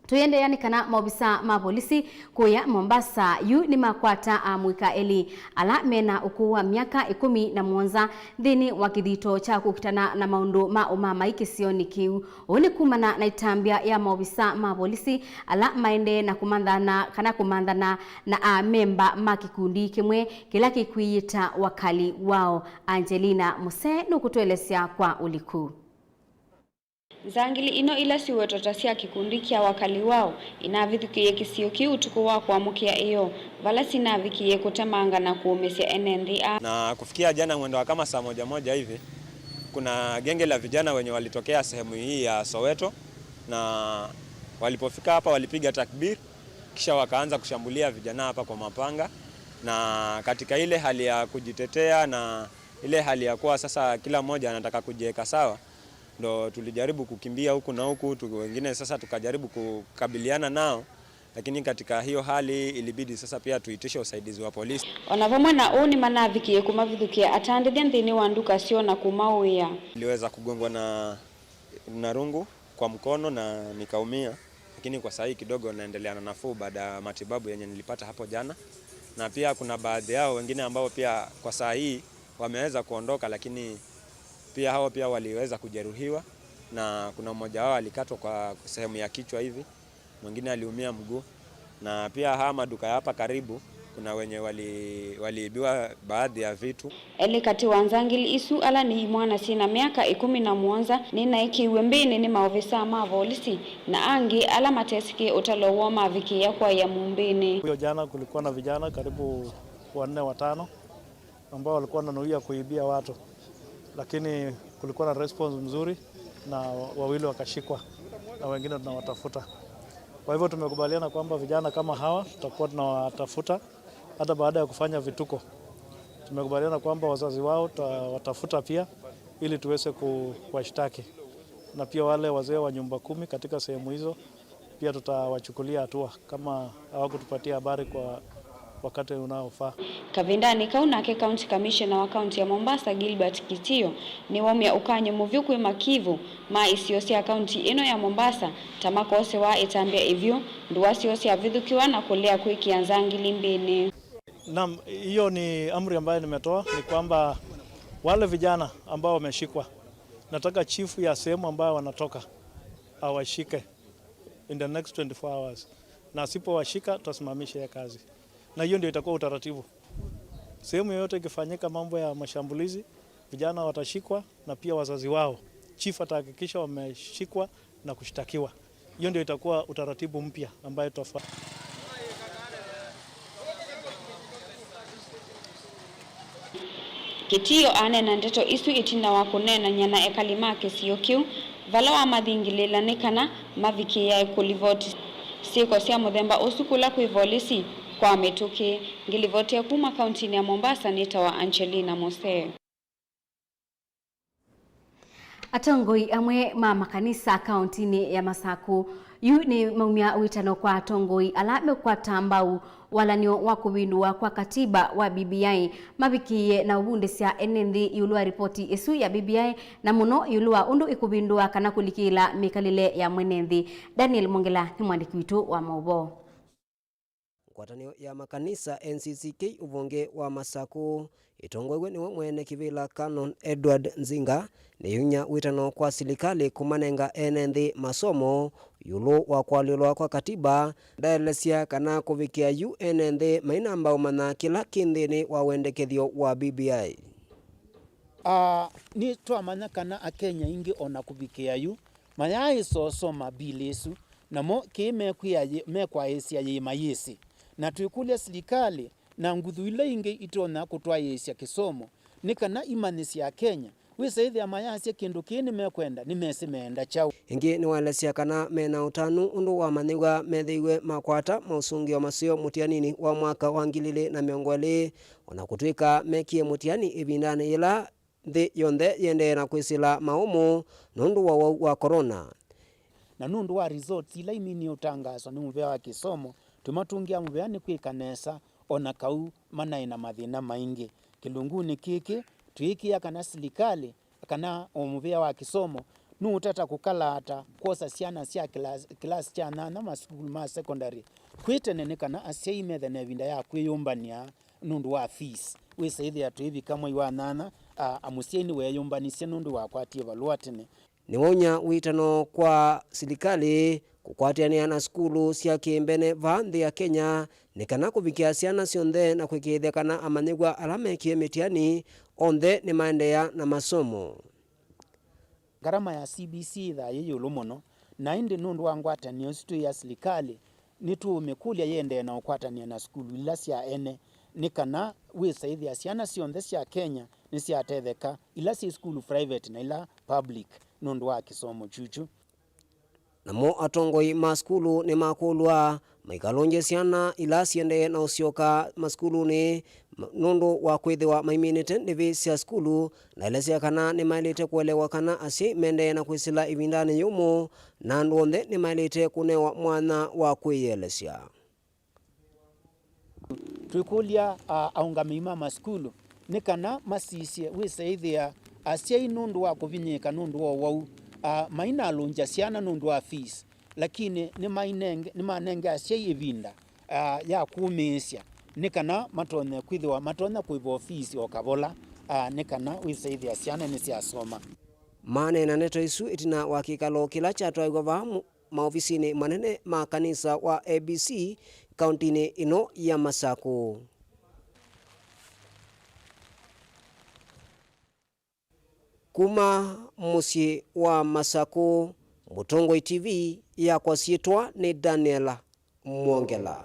Tũiendeea nĩ kana maovisa ma volisi kũya Mombasa yu nĩmakwata amũika elĩ ala mena ũkũũ wa myaka ĩkũmi na mũonza nthĩnĩ wa kĩthito kya kũkitana na maũndũ ma ũmamai kĩsionĩ kĩu. Ũu nĩ kumana na ĩtambya ya maovisa ma volisi ala maendee na kũmanthana kana kũmanthana na amemba ma kĩkundi kĩmwe kĩla kĩkwĩyĩta Wakali Wao. Angelina Muse nũkũtũelesya kwa ũliku. Nzangili ino ila siwetwa ta sya kĩkundi kya Wakali Wao inavithũkĩie kĩsio kĩu ũtukũ wa kũamũkĩa ĩyoo, vala sinavikie kũtemanga na kũũmĩsya ene nthĩ aa. Na kufikia jana mwendo wa kama saa moja moja hivi, kuna genge la vijana wenye walitokea sehemu hii ya Soweto, na walipofika hapa walipiga takbir, kisha wakaanza kushambulia vijana hapa kwa mapanga, na katika ile hali ya kujitetea na ile hali ya kuwa sasa kila mmoja anataka kujiweka sawa, ndo tulijaribu kukimbia huku na huku, tu-, wengine sasa tukajaribu kukabiliana nao, lakini katika hiyo hali ilibidi sasa pia tuitishe usaidizi wa polisi. O na vamwe na ũu, nĩmanavikie kũmavithũkĩa atandĩthya nthĩnĩ wa nduka syoo na kũmaũĩa. Niliweza kugongwa na, na rungu kwa mkono na nikaumia, lakini kwa saa hii kidogo naendelea na nafuu baada ya matibabu yenye nilipata hapo jana. Na pia kuna baadhi yao wengine ambao pia kwa saa hii wameweza kuondoka, lakini pia hao pia waliweza kujeruhiwa, na kuna mmoja wao alikatwa kwa sehemu ya kichwa hivi, mwingine aliumia mguu, na pia haya maduka ya hapa karibu kuna wenye wali-, waliibiwa baadhi ya vitu. Elĩ katĩ wa nzangili isu ala nĩ imwana syĩ na myaka ĩkũmi na mũonza nĩnaĩkĩiwe mbĩnĩ nĩ maovisaa ma volisi, na angĩ ala matesĩkĩe ũtalo woo mavikĩĩa kwaĩa mumbĩnĩ. Hiyo jana kulikuwa na vijana karibu wanne watano ambao walikuwa wananuia kuibia watu, lakini kulikuwa na response mzuri na wawili wakashikwa na wengine tunawatafuta. Kwa hivyo tumekubaliana kwamba vijana kama hawa tutakuwa tunawatafuta hata baada ya kufanya vituko. Tumekubaliana kwamba wazazi wao tutawatafuta pia ili tuweze ku-, kuwashtaki, na pia wale wazee wa nyumba kumi katika sehemu hizo pia tutawachukulia hatua kama hawakutupatia habari kwa wakati unaofaa. Kavindanĩ kau nake County Commissioner wa kaunti ya Mombasa, Gilbert Kitio, nĩwaumya ũkany'o mũvyũ kwĩ makivũ ma isio sya kaunti ĩno ya Mombasa ta makosewa ĩtambya ĩvyũ, ndũa syoo syavithũkĩwa na kũlea kwĩkĩa nzangili mbĩnĩ. Naam, hiyo ni amri ambayo nimetoa, ni kwamba wale vijana ambao wameshikwa, nataka chifu ya sehemu ambayo wanatoka awashike in the next twenty-four hours, na asipowashika tutasimamisha hiyo kazi, na hiyo ndio itakuwa utaratibu. Sehemu yoyote ikifanyika mambo ya mashambulizi, vijana watashikwa na pia wazazi wao. Chief atahakikisha wameshikwa na kushtakiwa. Hiyo ndio itakuwa utaratibu mpya ambayo tutafuata. Kitio aneena ndeto isu ĩtina wa kũneenany'a na ekali ma kĩsio kĩu, vala wamathingĩlĩĩla nĩ kana mavikĩĩae kũlivoti syĩko sya mũthemba ũsu kũla kwĩ volisi kwa mĩtũkĩ. Ngĩlivotia kuma kauntinĩ ya Mombasa, nĩtawa Angelina Mose. Atongoi amwe ma makanisa kauntinĩ ya Masakũ yu nĩ maumya wĩtano kwa atongoi ala mekwata mbau walanĩo wa kũvĩndũwa kwa katiba wa B B I, mavikĩĩe na ũvundĩsya ene nthĩ ĩũlũ wa ripoti ĩsu ya B B I, na mũno ĩũlũ wa ũndũ ĩkũvĩndũa kana kũlikĩĩla mĩkalĩle ya mwene nthĩ. Daniel Mwongela nĩ mwandĩki witũ wa maũvoo. Ngwatanĩo ya makanisa N C C K ũvonge wa Masakũ ĩtongoew'e nĩwe mwene kĩvĩla Canon Edward Nzinga nĩyumya wĩtano kwa silikalĩ kũmanenga ene nthĩ masomo ĩũlũ wa kũalyũlwa kwa katiba. Ndaelesya kana kũvikĩa yu ene nthĩ mainamba ũmanya kĩla kĩ nthĩnĩ wa wendekethyo wa B B I. Ah, nĩtwamanya kana Akenya aingĩ o na kũvikĩa yu mayaaĩsa ũsoma mbili ĩsu, namo kĩĩ mekwĩa yĩ-, mekwaĩĩsya yĩĩ mayĩsĩ. Na twĩkũlya silikalĩ na nguthu ila ingĩ itonya kũtwaĩĩsya kĩsomo nĩ kana imanyĩsye Akenya, wĩsa ĩthĩa mayasya kĩndũ kĩĩ nĩmekwenda, nĩmesĩ meenda kyaũ. Ĩngĩ nĩwaelesya kana me na ũtanu ũndũ wamanyĩw'a methĩiwe makwata maũsũngĩo maseo mũtianinĩ wa mwaka wa ngili ilĩ na mĩongo ĩlĩ, o na kũtw'ĩka mekie mũtiani ĩvindanĩ yĩla nthĩ yonthe yĩendee na kwĩsĩla maũmũ nũndũ wa ũwau wa corona. Na nũndũ wa results ila iminie ũtangaaswa nĩ mũvea wa kĩsomo, tũmatũngĩa mũvea nĩ kwĩka nesa, o na kau manaĩ na mathĩna maingĩ. Kĩlungunĩ kĩkĩ, twĩĩkĩĩa kana silikalĩ kana o mũvea wa kĩsomo nũũtata kũkalaata kwosa syana sya kĩlasi, kĩlasi kya nyanya masukulu ma secondary kwĩ tene, nĩ kana asyai methe na ĩvinda ya kwĩyũmbanĩa nũndũ wa fees. Wĩsa ĩthĩa twĩvika mwei wa nyanya, a, a mũsyai nĩweeyũmbanisye nũndũ wakwatie valũa tene. Nĩwaumya wĩtano kwa silikalĩ kũkwatĩanĩa na sukulu sya kĩmbene vaa nthĩ ya Kenya nĩ kana kũvikĩa syana syonthe na kwĩkĩĩthya kana amanyĩw'a ala mekie mĩtiani onthe nĩmaendeea na masomo. Ngarama ya C B C yĩthaa yĩ ĩũlũ mũno, na ĩndĩ nũndũ wa ngwatanĩo ĩsu twĩ ya silikalĩ, nĩtũũmĩkũlya yĩendee na ũkwatanĩa na sukulu ila sya ene, nĩ kana wĩsa ĩthĩa syana syonthe sya Kenya nĩsyatetheka, ila syĩ sukulu private na ila public, nũndũ wa kĩsomo kyukyu. Namo atongoi ma sukulu nĩmakũlw'a maikalũngye syana ila siendee na ũsyoka masukulunĩ ma-, nũndũ wa kwĩthĩwa maiminĩte ndĩvi sya sukulu, na elesya kana nĩmaĩlĩte kũelewa kana asyai mendee na kwĩsĩla ĩvindanĩ yũmũ, na andũ onthe nĩmaĩlĩte kũnewa mwanya wa kwĩyĩelesya. Twĩkũlya, a, aũngamĩi ma masukulu nĩ kana masisye wĩsa ĩthĩa asyai nũndũ wa kũvinyĩĩka nũndũ wa ũwau, a, mainalũngya syana nũndũ wa fees, lakini nĩmainenge-, nĩmanenge asyai ĩvinda, a, ya kũmĩĩsya nĩ kana matonye kwĩthĩwa matonya kũĩva fees o kavola, a, nĩ kana wĩsa ĩthĩa syana nĩsyasoma. Maneena ndeto isu ĩtina wa kĩkalo kĩla kyatwaĩwe vaa mu-, maovisinĩ manene ma kanisa wa A B C kauntinĩ ĩno ya Masakũ. Kuma mũsyĩ wa Masakũ, Mũtongoi T V, yakwa syĩtwa nĩ Daniel Mwongela.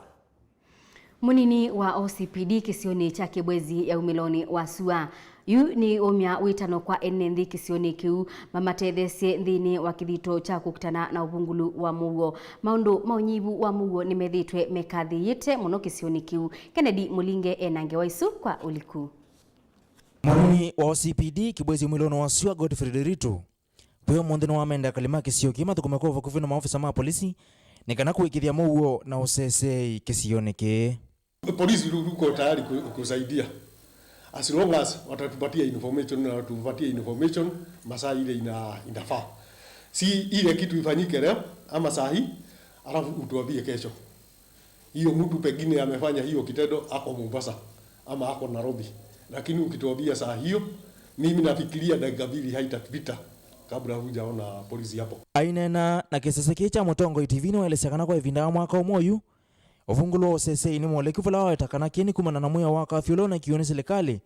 Mũnini wa O C P D kĩsionĩ kya Kibwezi ya umĩlonĩ wa sua yu nĩ ũmya wĩtano kwa ene nthĩ kĩsionĩ kĩu mamatetheesye nthĩnĩ wa kĩthito kya kũkitana na ũvungũlu wa mũuo. Maũndũ ma ũnyivu wa mũuo nĩmethĩĩtwe mekathĩĩte mũno kĩsionĩ kĩu. Kennedy Mũlinge ena ngewa isu kwa ũliku. Mũnini wa O C P D Kibwezi umĩlonĩ wa sua Godfrey Nderitu kwĩ ũmũnthĩ nĩwamenda akalĩ ma kĩsio kĩĩ mathũkũme kwa vakuvĩ na maofisa ma polisi nĩ kana kũĩkĩĩthya mũuo na ũseseei kĩsionĩ kĩĩ. Polisi tu-, tuko tayari ku-, kusaidia. As long as watatupatia information na watupatie information masaa ile ina-, inafaa. Si ile kitu ifanyike leo ama saa hii, alafu utuambie kesho. Hiyo mtu pengine amefanya hiyo kitendo ako Mombasa ama ako Nairobi. Lakini ukituambia saa hiyo, mimi nafikiria dakika mbili haitapita kabla hujaona polisi hapo. Aineena na kĩsese kĩĩ kya Mũtongoi T V nĩwaelesya kana kwa ĩvinda ya mwaka ũmwe ũyu, ũvungũlu wa ũseseei nĩ mwolekyu vala waweta kana kĩĩ nĩ kumana na mwĩao wa kafyu ũla ũnekiwe nĩ silikalĩ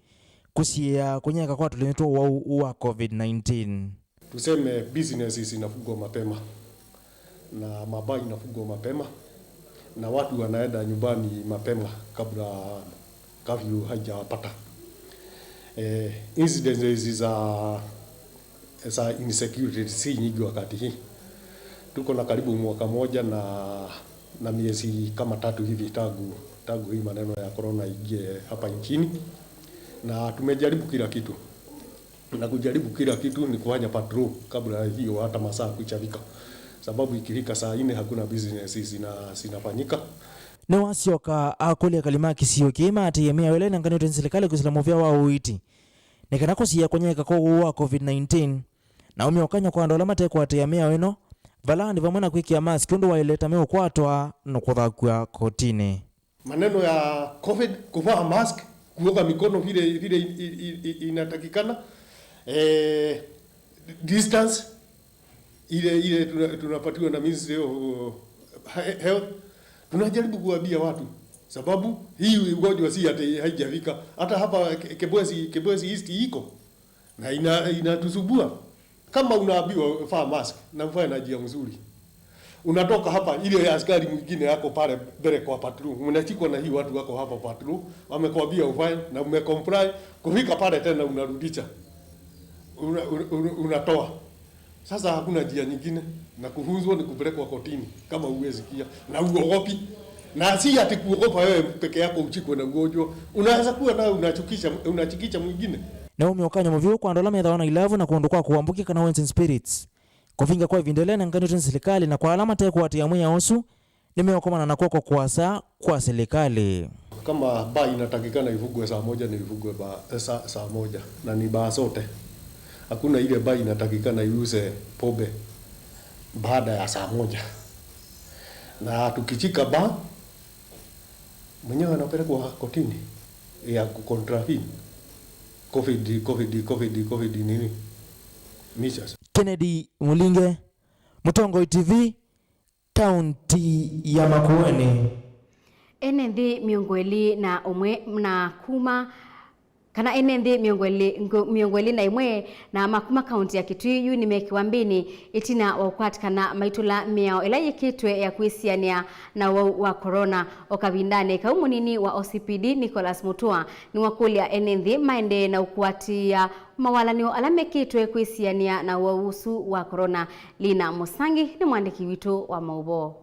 kũsiĩĩa kũnyaĩĩka kwa tũlĩnyũ twa ũwau wa covid nineteen. Tuseme businesses inafungwa mapema na mabaa inafungwa mapema na watu wanaenda nyumbani mapema kabla kafyu haijawapata. Eh, incidences za, za insecurity si nyingi wakati hii. Tuko na karibu mwaka moja na, na miezi kama tatu hivi tangu, tangu hii maneno ya corona ingie hapa nchini, na tumejaribu kila kitu. Na kujaribu kila kitu ni kufanya patrol kabla hiyo hata masaa kuchafika, sababu ikifika saa nne hakuna business zina, zinafanyika. Nĩwasyoka akũlya ekali ma kĩsio kĩĩ maatĩĩe mĩao ĩla ĩnenganĩtwe nĩ silikalĩ kwĩsĩla mũvĩa wa ũiiti nĩ kana kũsiĩĩa kũnyaĩĩka kwa ũwau wa COVID nineteen, na aumya ũkany'o kwa andũ ala mate kũatĩĩa mĩao ĩno, vala nĩ vamwe na kwĩkĩa mask ũndũ waĩle ta meũkwatwa na kũthakw'a kotinĩ. Maneno ya COVID, kuvaa mask, kuoga mikono vile, vile i, i, i, i, inatakikana, eh, distance ile, ile tuna, tunapatiwa na Ministry of, uh, He- Health. Tunajaribu kuambia watu, sababu hii ugonjwa si ati haijafika. Hata hapa Ke- Kibwezi, Kibwezi East iko na ina, inatusumbua. Kama unaambiwa vaa mask na uvae na njia mzuri, unatoka hapa, ile ya askari mwingine yako pale mbele kwa patrol, mnashikwa na hii watu wako hapa patrol, wamekwambia uvae na umecomply, kufika pale tena unarudisha, una, una, una, unatoa. Sasa hakuna njia nyingine, na kufunzwa ni kupelekwa kotini kama huwezi kia na uogopi. Na si ati kuogopa wewe peke yako uchikwe na ugonjwa, unaweza kuwa nayo unachukisha, unachikisha mwingine. Nĩwaumya ũkany'o mũvyũ kwa andũ ala methĩawa na ilavu na kũndũ kwa kũambũkya kana wines and spirits. Kũvinga kwa ĩvinda ĩla ĩnenganĩtwe nĩ silikalĩ na kwa ala mate kũatĩĩa mwĩao ũsu, nĩmeũkomana na kw'oko kũasa kwa silikalĩ. Kama baa inatakikana ifungwe saa moja, ni ifungwe ba, eh, saa, saa moja, na ni baa zote. Hakuna ile baa inatakikana iuze pombe baada ya saa moja. Na tukichika baa, mwenyewe anapelekwa kotini ya kucontrafin covid covid covid covid nini, measures. Kennedy Mulinge, Mutongoi T V, kaunti ya Makueni. Ene nthĩ mĩongo ĩlĩ na ũmwe na kuma Kana ene nthĩ mĩongo ĩlĩ, mĩongo ĩlĩ na ĩmwe na ma kuma kaunti ya Kitui yu nĩmekiwa mbĩnĩ ĩtina wa ũkwatĩkana maitũla mĩao ĩla yĩkĩtwe ya kwĩsianĩa na ũwau wa corona. O kavindanĩ kau mũnini wa O C P D Nicholas Mutua nĩwakũlya ene nthĩ maendee na ũkũatĩĩa mawalany'o ala mekĩtwe kwĩsianĩa na ũwau ũsu wa corona. Lina Mũsangi nĩ mwandĩki witũ wa maũvoo.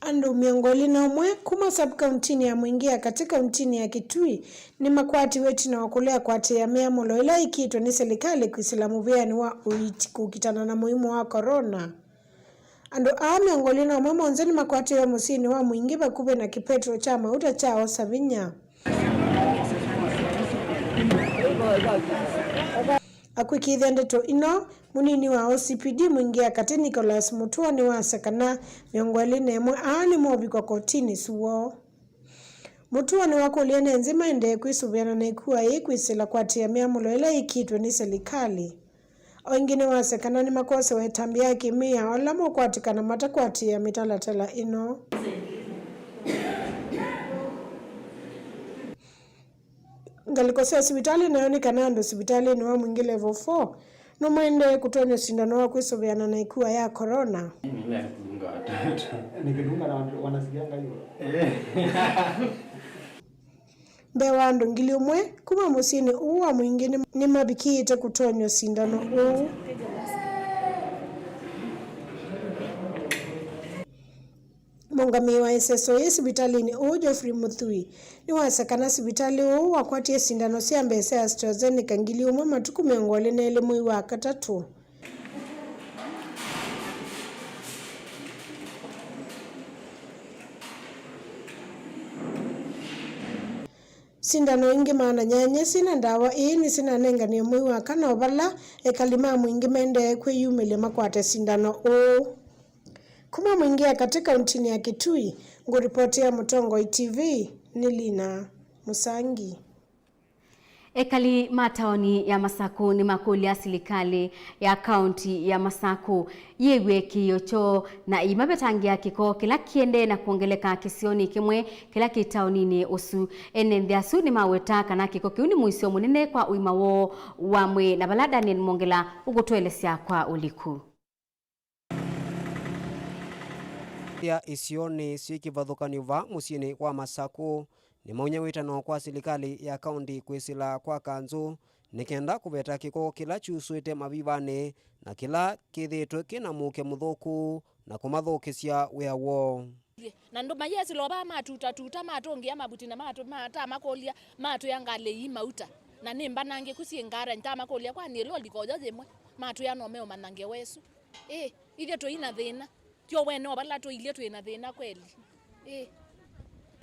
Andũ mĩongo ĩlĩ na ũmwe kuma sub-kauntinĩ ya Mwingi ya katĩ kauntinĩ ya Kitui nĩmakwatiwe ĩtina wa kũlea kũatĩĩa mĩamũlo ĩla ĩkĩtwe nĩ silikalĩ kwĩsĩla mũvĩanĩ wa ũiiti kũkitana na mũimũ wa corona. Andũ aa mĩongo ĩlĩ na ũmwe monthe nĩmakwatĩwe mũsyĩnĩ wa Mwingi vakuvĩ na kĩpetro kya mauta kya Osa Vinya. Akwĩkĩĩthya ndeto ino, mũnini wa O C P D Mwingi ya katĩ Nicholas Mutua nĩwasya kana mĩongo ĩlĩ na ĩmwe aa nĩmovikwa kotinĩ suo. Mutua nĩwakũlya ene nthĩ maendee kwĩsũvĩana na ĩkua ĩĩ kwĩsĩla kũatĩĩa mĩamũlo ĩla ĩkĩtwe nĩ silikalĩ. O ĩngĩ nĩwasya kana nĩmakosewa ĩtambya ya kĩmĩao ala mokwatĩkana matakwatĩĩa mĩtalatala ĩno. Ngalĩko sya sivitalĩ nayo nĩ kana andũ sivitalĩnĩ wa Mwingi Level four no maendee kũtonywa sindano wa kwĩsũvĩana na ĩkua ya corona. Mimi naye kudunga watatu. Nikidunga na watu wanasikianga hivyo. Eh. Mbee wa andũ ngili ũmwe kuma mũsyĩnĩ ũũ wa Mwingi nĩ- nĩmavikĩĩte kũtonywa sindano ũũ. Mũũngamĩi wa ĩseso yĩ sivitalĩnĩ ũũ Geoffrey Mũthui nĩwasya kana sivitalĩ ũũ wakwatie sindano sya mbee sya AstraZeneca ngili ũmwe matukũ mĩongo ĩlĩ na elĩ mwei wa katatũ. Sindano ingĩ maana nyanya syĩ na ndawa ĩĩ nĩsinanenganiwe mwei wa kana, o vala ekali ma Mwingi maendee kwĩyumĩlya makwate sindano ũũ. Kuma Mwingi ya katĩ kauntinĩ ya Kitui, ngũripotĩa Mũtongoi T V nĩ Lina Mũsangi. Ekali ma taoni ya Masakũ nĩmakũlya silikalĩ ya kaunti ya Masakũ yĩw'e kĩĩo kyoo na ĩimavetangĩa kĩko kĩla kĩendee na kwongeleka kĩsionĩ kĩmwe kĩla kĩ taoninĩ ũsu. Ene nthĩ asu nĩmaweta kana kĩko kĩu nĩ mũisyo mũnene kwa ũima woo wa mwĩĩ, na vala Daniel Mwongela ũkũtũelesya kwa ũliku. Ya isionĩ syĩ kĩvathũkany'o va mũsyĩnĩ wa Masakũ nĩmaũnye wĩtano kwa silikalĩ ya kaũntĩ kwĩsĩla kwa kanzũ nĩ kenda kũveta kĩko kĩla kyusũĩte mavivanĩ na kĩla kĩthĩĩtwe kĩ na mũuke mũthũku na kũmathũkĩsya wĩa woo. Na andũ mayesĩla o vaa matutatuta, matũngĩa mavuti na matu-, ma-, tamakũlya, matwĩa ngalĩ ii mauta. Na nĩ mbanangĩku syĩ ngarani, tamakũlya, "Kwani ĩloli koyo yĩmwe?" Matwĩa, "No meũmanya ngewa ĩsu." Ĩ, ithyĩ tũi na thĩna. Tyo wene o vala tũilyĩ twĩ na thĩna kweli. Ĩ.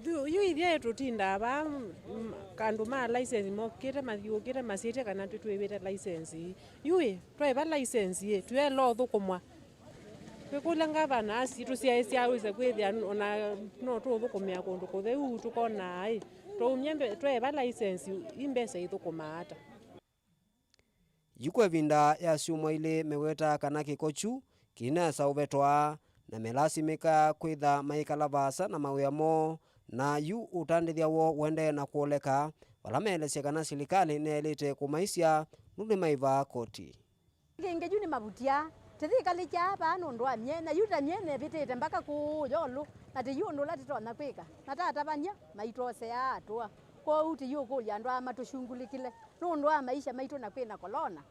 Yu, yu ithyĩ tũtindaa vaa, mm, andũ ma license mokĩte, mathiũkĩte, masyĩtye kana twĩtwĩvĩte license ii. Yu ĩ, twaĩva license ĩ, tũyaĩle ũthũkũmwa. Twĩkũlya ngavana asitũ syaĩsya awĩse kwĩthĩa n-, ona no tũũthũkũmĩa kũndũ kũtheu tũkonaa ĩ, twaumya mbe-, twaĩva license ii mbesa ithũkũmaa ata? Yu kwa ĩvinda ya syumwa ilĩ mewetaa kana kĩko kyu kĩinesa ũvetwa, na melasimĩka kwĩtha maikala vaasa na mawĩa moo, na yu ũtandĩthya woo ũendee na kũoleka, vala meelesya kana silikalĩ nĩyaĩlĩte kũmaisya nũndũ nĩmaĩvaa koti. Kĩngĩ yu nĩ mavutia, tĩyĩkalĩkya vaa nũndũ wa myene, yu ta myene ĩvĩtĩte mbaka kũũ yolũ, na tĩyĩ ũndũ ũla tũtonya kwĩka, na tatavany'a maitwoseaa atũa. Kwoou tĩyĩũkũlya andũ aa matũshungulĩkĩle nũndũ wa maisha maitũ na kwĩna kolona.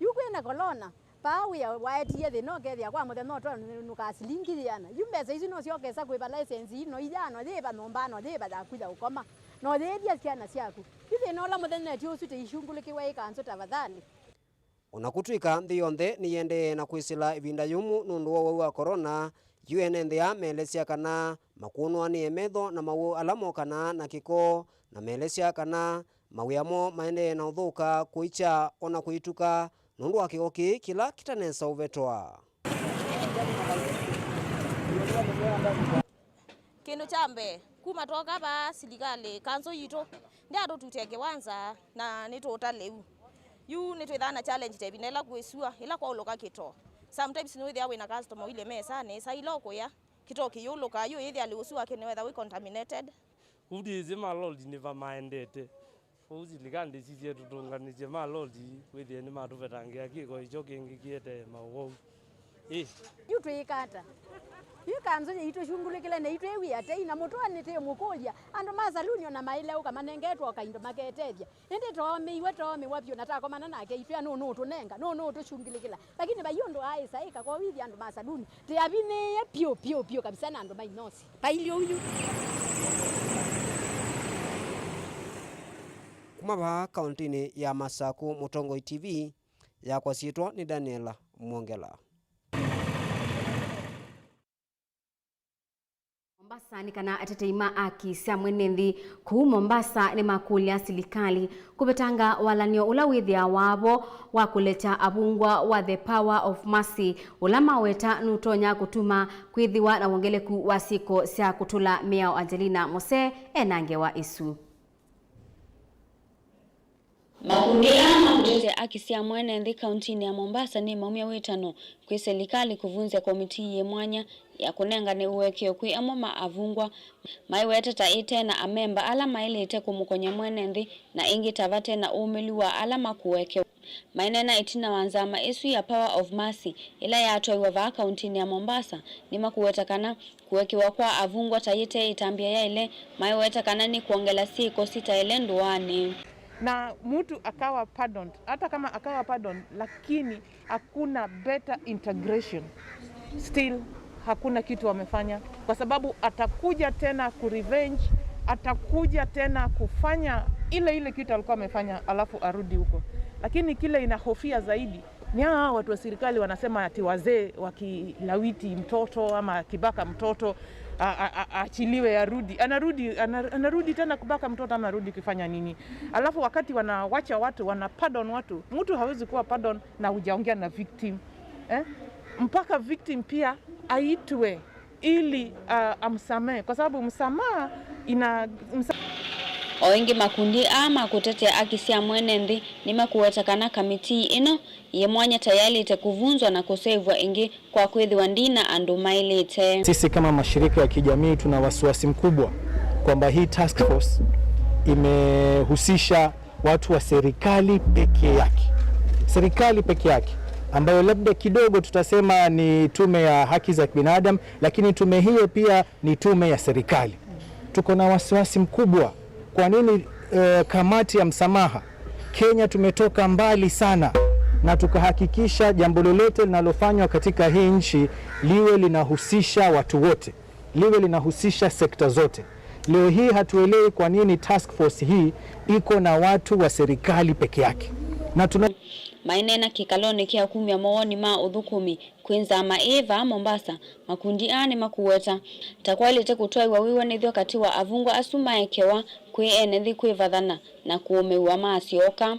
Yu kwĩna kolona, vaa wĩa waetie thĩna ũkethĩa kwa mũthenya ũtonũkaa silingi yĩana. Yu mbesa isu no syokesa kũĩva license ii, no iyano yĩva nyũmba, no yĩva yaku ya ũkoma, no yĩĩthya syana syaku. Yu thĩna ũla mũthenya ti ũsu tĩishungulĩkĩwe ĩ kanzũ tafadhali. O na kũtw'ĩka nthĩ yonthe nĩyĩendee na kwĩsĩla ĩvinda yũmũ nũndũ wa ũwau wa korona, yu ene nthĩ aa meelesya kana makũnũanĩe metho na mawau ala mokanaa na kĩko, na meelesya kana mawĩa moo maendee na ũthũka kũikya o na kũituka nũndũ wa kĩko kĩĩ kĩla kĩtanesa ũvetwa. Kĩndũ kya mbee, kuma twoka vaa silikalĩ, kanzũ yitũ ndĩatũtutĩa kĩwanza na nĩtũũta lĩu. Yu nĩtwĩthaa na challenge ta ĩvinda ĩla kwĩ sua, ĩla kwaũlũka kĩtoo. Sometimes nĩwĩthĩa wĩna customer ũilye mesa nesa, ila ũkũya, kĩtoo kĩyũlũka, yu yĩthĩa lĩu ũsu wake nĩwetha wĩ contaminated. Kũu ndĩsĩ maloli nĩva maendete. Kwoou silikalĩ ndĩsisye tũtũnganĩsye maloli wĩthĩe nĩmatũvetangĩa kĩko ĩkyo kĩngĩ kĩete maũwau. Ĩ. Yu twĩĩka ata? Yu kanzũ yĩitũ shungulĩkĩle na itwĩw'ĩa tei na mũtũanĩ tĩ mũkũlya. Andũ ma saluni ona maĩle ũka manengetwe o kaindo maketethya. Ĩndĩ toomĩiwe, toomĩwa vyũ na takomana nake itwĩa nũũ nũũtũnenga, nũũ nũũtũshungilĩkĩla. Lakini vai ũndũ aĩsa ĩka, kwoou ithyĩ andũ ma saluni tĩavinĩĩe pyũ, pyũ, pyũ kabisa na andũ ma inosi. Vailye ũu yu. Kuma vaa kaũntĩnĩ ya Masakũ, Mũtongoi T V, yakwa syĩtwa nĩ Daniel Mwongela. Mombasa nĩ kana atetei ma aki sya mwene nthĩ kũu Mombasa nĩmakũlya silikalĩ kũvetanga walan'yo ũla wĩthĩawa vo wa kũlekya avungwa wa The Power of Mercy, ũla maweta nũtonya kũtuma kwĩthĩwa na wongeleku wa syĩko sya kũtũla mĩao. Angelina Mose ena ngewa ĩsu. Makundi aa ma kũtetea aki sya mwene nthĩ kauntinĩ ya Mombasa nĩmaumya wĩtano kwĩ silikalĩ kũvunzya komitii yĩ mwanya ya kũnengane ũekeo kwĩ amwe ma avungwa maiweteta ĩte na amemba ala maĩlĩte kũmũkony'a mwene nthĩ na ĩngĩ ta vate na ũmĩlu wa ala makũekewa. Maineena ĩtina wa nzama ĩsu ya Power of Mercy ĩla yatwaiwa vaa kauntinĩ ya Mombasa, nĩmakũweta kana kũekewa kwa avungwa ta yĩte ĩtambya yaĩle, maiweta kana nĩ kwongela syĩko sitaĩle ndũanĩ. Na mtu akawa pardoned, hata kama akawa pardoned, lakini hakuna better integration. Still, hakuna kitu wamefanya, kwa sababu atakuja tena kurevenge, atakuja tena kufanya ile ile kitu alikuwa amefanya, alafu arudi huko. Lakini kile inahofia zaidi ni hawa watu wa serikali wanasema ati wazee wakilawiti mtoto ama akibaka mtoto, a-, a-, a-, aachiliwe arudi. Anarudi, ana-, anarudi tena kubaka mtoto ama arudi kufanya nini? Alafu wakati wanawacha watu, wana pardon watu, mtu hawezi kuwa pardon na hujaongea na victim. Eh? Mpaka victim pia aitwe ili, ah, amsamehe, kwa sababu msamaha ina, msa- O ĩngĩ makundi aa ma kũtetea aki sya mwene nthĩ nĩmakũweta kana kamitii ĩno yĩ mwanya ta yaĩlĩte kũvunzwa na kũseũvw'a ĩngĩ kwa kwĩthĩwa ndina andũ maĩlĩte. Sisi kama mashirika ya kijamii tuna wasiwasi mkubwa kwamba hii task force imehusisha watu wa serikali peke yake, serikali peke yake, ambayo labda kidogo tutasema ni tume ya haki za binadamu, lakini tume hiyo pia ni tume ya serikali. Tuko na wasiwasi mkubwa. Kwa nini, eh, kamati ya msamaha? Kenya tumetoka mbali sana, na tukahakikisha jambo lolote linalofanywa katika hii nchi liwe linahusisha watu wote. Liwe linahusisha sekta zote. Leo hii hatuelewi kwa nini task force hii iko na watu wa serikali peke yake. Na tuna Maineena kĩkalonĩ kya kumya mawoni ma ũthũkũmi kwĩ nzama ĩĩ vaa Mombasa, makundi aa nĩmakũweta ta kwaĩlĩte kũtwaĩwa wĩw'anĩthw'a katĩ wa avungwa asu maekewa kwĩ ene nthĩ kwĩvathana na kũũmĩw'a masyoka.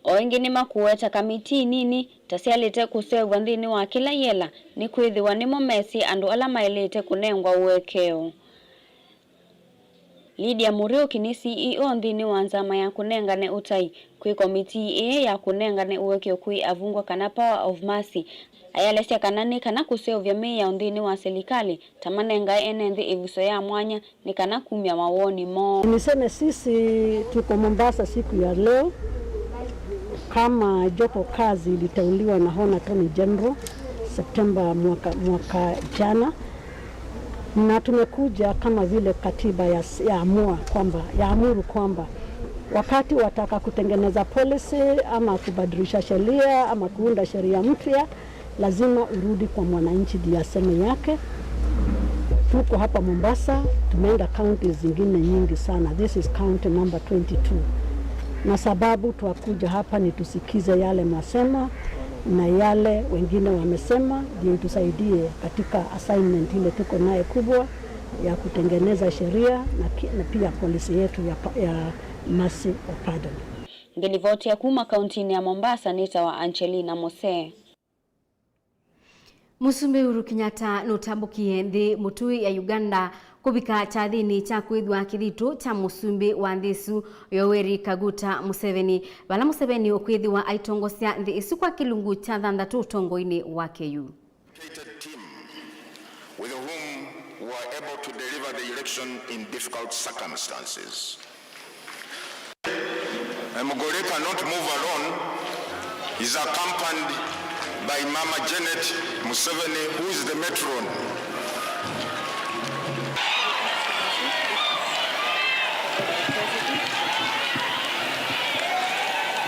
O ĩngĩ nĩmakũweta kamitii nini ta syaĩlĩte kũseũvw'a nthĩnĩ wa kĩla yĩela, nĩkwĩthĩwa nĩmo mesĩ andũ ala maĩlĩte kũnengwa ũekeo. Lydia Muriuki nĩ C E O nthĩnĩ wa nzama ya kũnengane ũtai kwĩ komitii ĩĩ ya kũnengane ũekeo kwĩ avungwa, kana Power of Mercy. Ayelesya kana nĩ kana kũseũvya mĩao nthĩnĩ wa silikalĩ ta manengae ene nthĩ ĩvuso ya mwanya nĩ kana kumya mawoni moo. Niseme sisi tuko Mombasa siku ya leo kama jopo kazi iliteuliwa na Hon Attorney General Septemba mwaka, mwaka jana, na tumekuja kama vile katiba ya, yaamua kwamba, yaamuru kwamba wakati wataka kutengeneza policy ama kubadilisha sheria ama kuunda sheria mpya, lazima urudi kwa mwananchi ndiye aseme yake. Tuko hapa Mombasa, tumeenda counties zingine nyingi sana. This is county number twenty-two. Na sababu twakuja hapa ni tusikize yale mwasema na yale wengine wamesema, ndio itusaidie katika assignment ile tuko naye kubwa ya kutengeneza sheria na ki-, na pia policy yetu ya pa-, ya mercy or pardon. Ngĩlivotia kuma kauntinĩ ya Mombasa, nĩtawa Angelina Mose. Mũsumbĩ Uhuru Kenyatta nũtambũkie nthĩ mũtũĩ ya Uganda kũvika kyathĩnĩ kya kwĩthwa kĩthitũ kya mũsumbĩ wa nthĩ ĩsu Yoweri Kaguta Museveni, vala Museveni ũkwĩthĩwa aitongosya nthĩ ĩsu kwa kĩlungu kya thanthatũ ũtongoinĩ wake yu. Dedicated team with whom we were able to deliver the election in difficult circumstances. Mugore cannot move alone. He's accompanied by Mama Janet Museveni, who is the matron.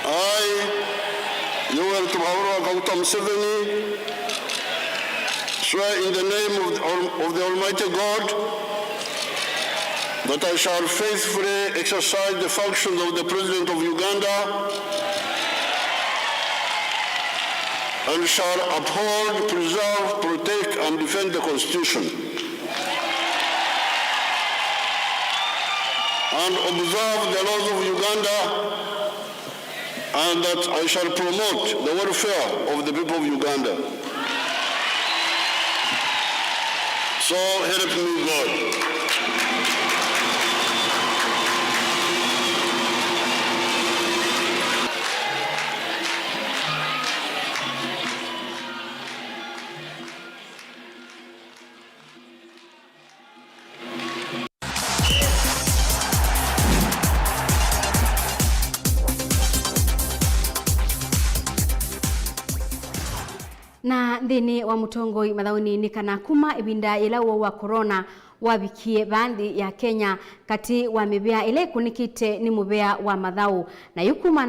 I, Yoweri Kaguta Museveni, swear in the name of the, Al-, of the Almighty God that I shall faithfully exercise the functions of the President of Uganda and shall uphold, preserve, protect, and defend the Constitution and observe the laws of Uganda, and that I shall promote the welfare of the people of Uganda. So help me God. Na nthĩnĩ wa mũtongoi mathaũnĩ nĩ kana kuma ĩvinda yĩla ũwau wa corona wavikie vaa nthĩ ya Kenya, katĩ wa mĩvĩa ĩla ĩkũnĩkĩte nĩ mũvĩa wa mathaũ, na yu kuma na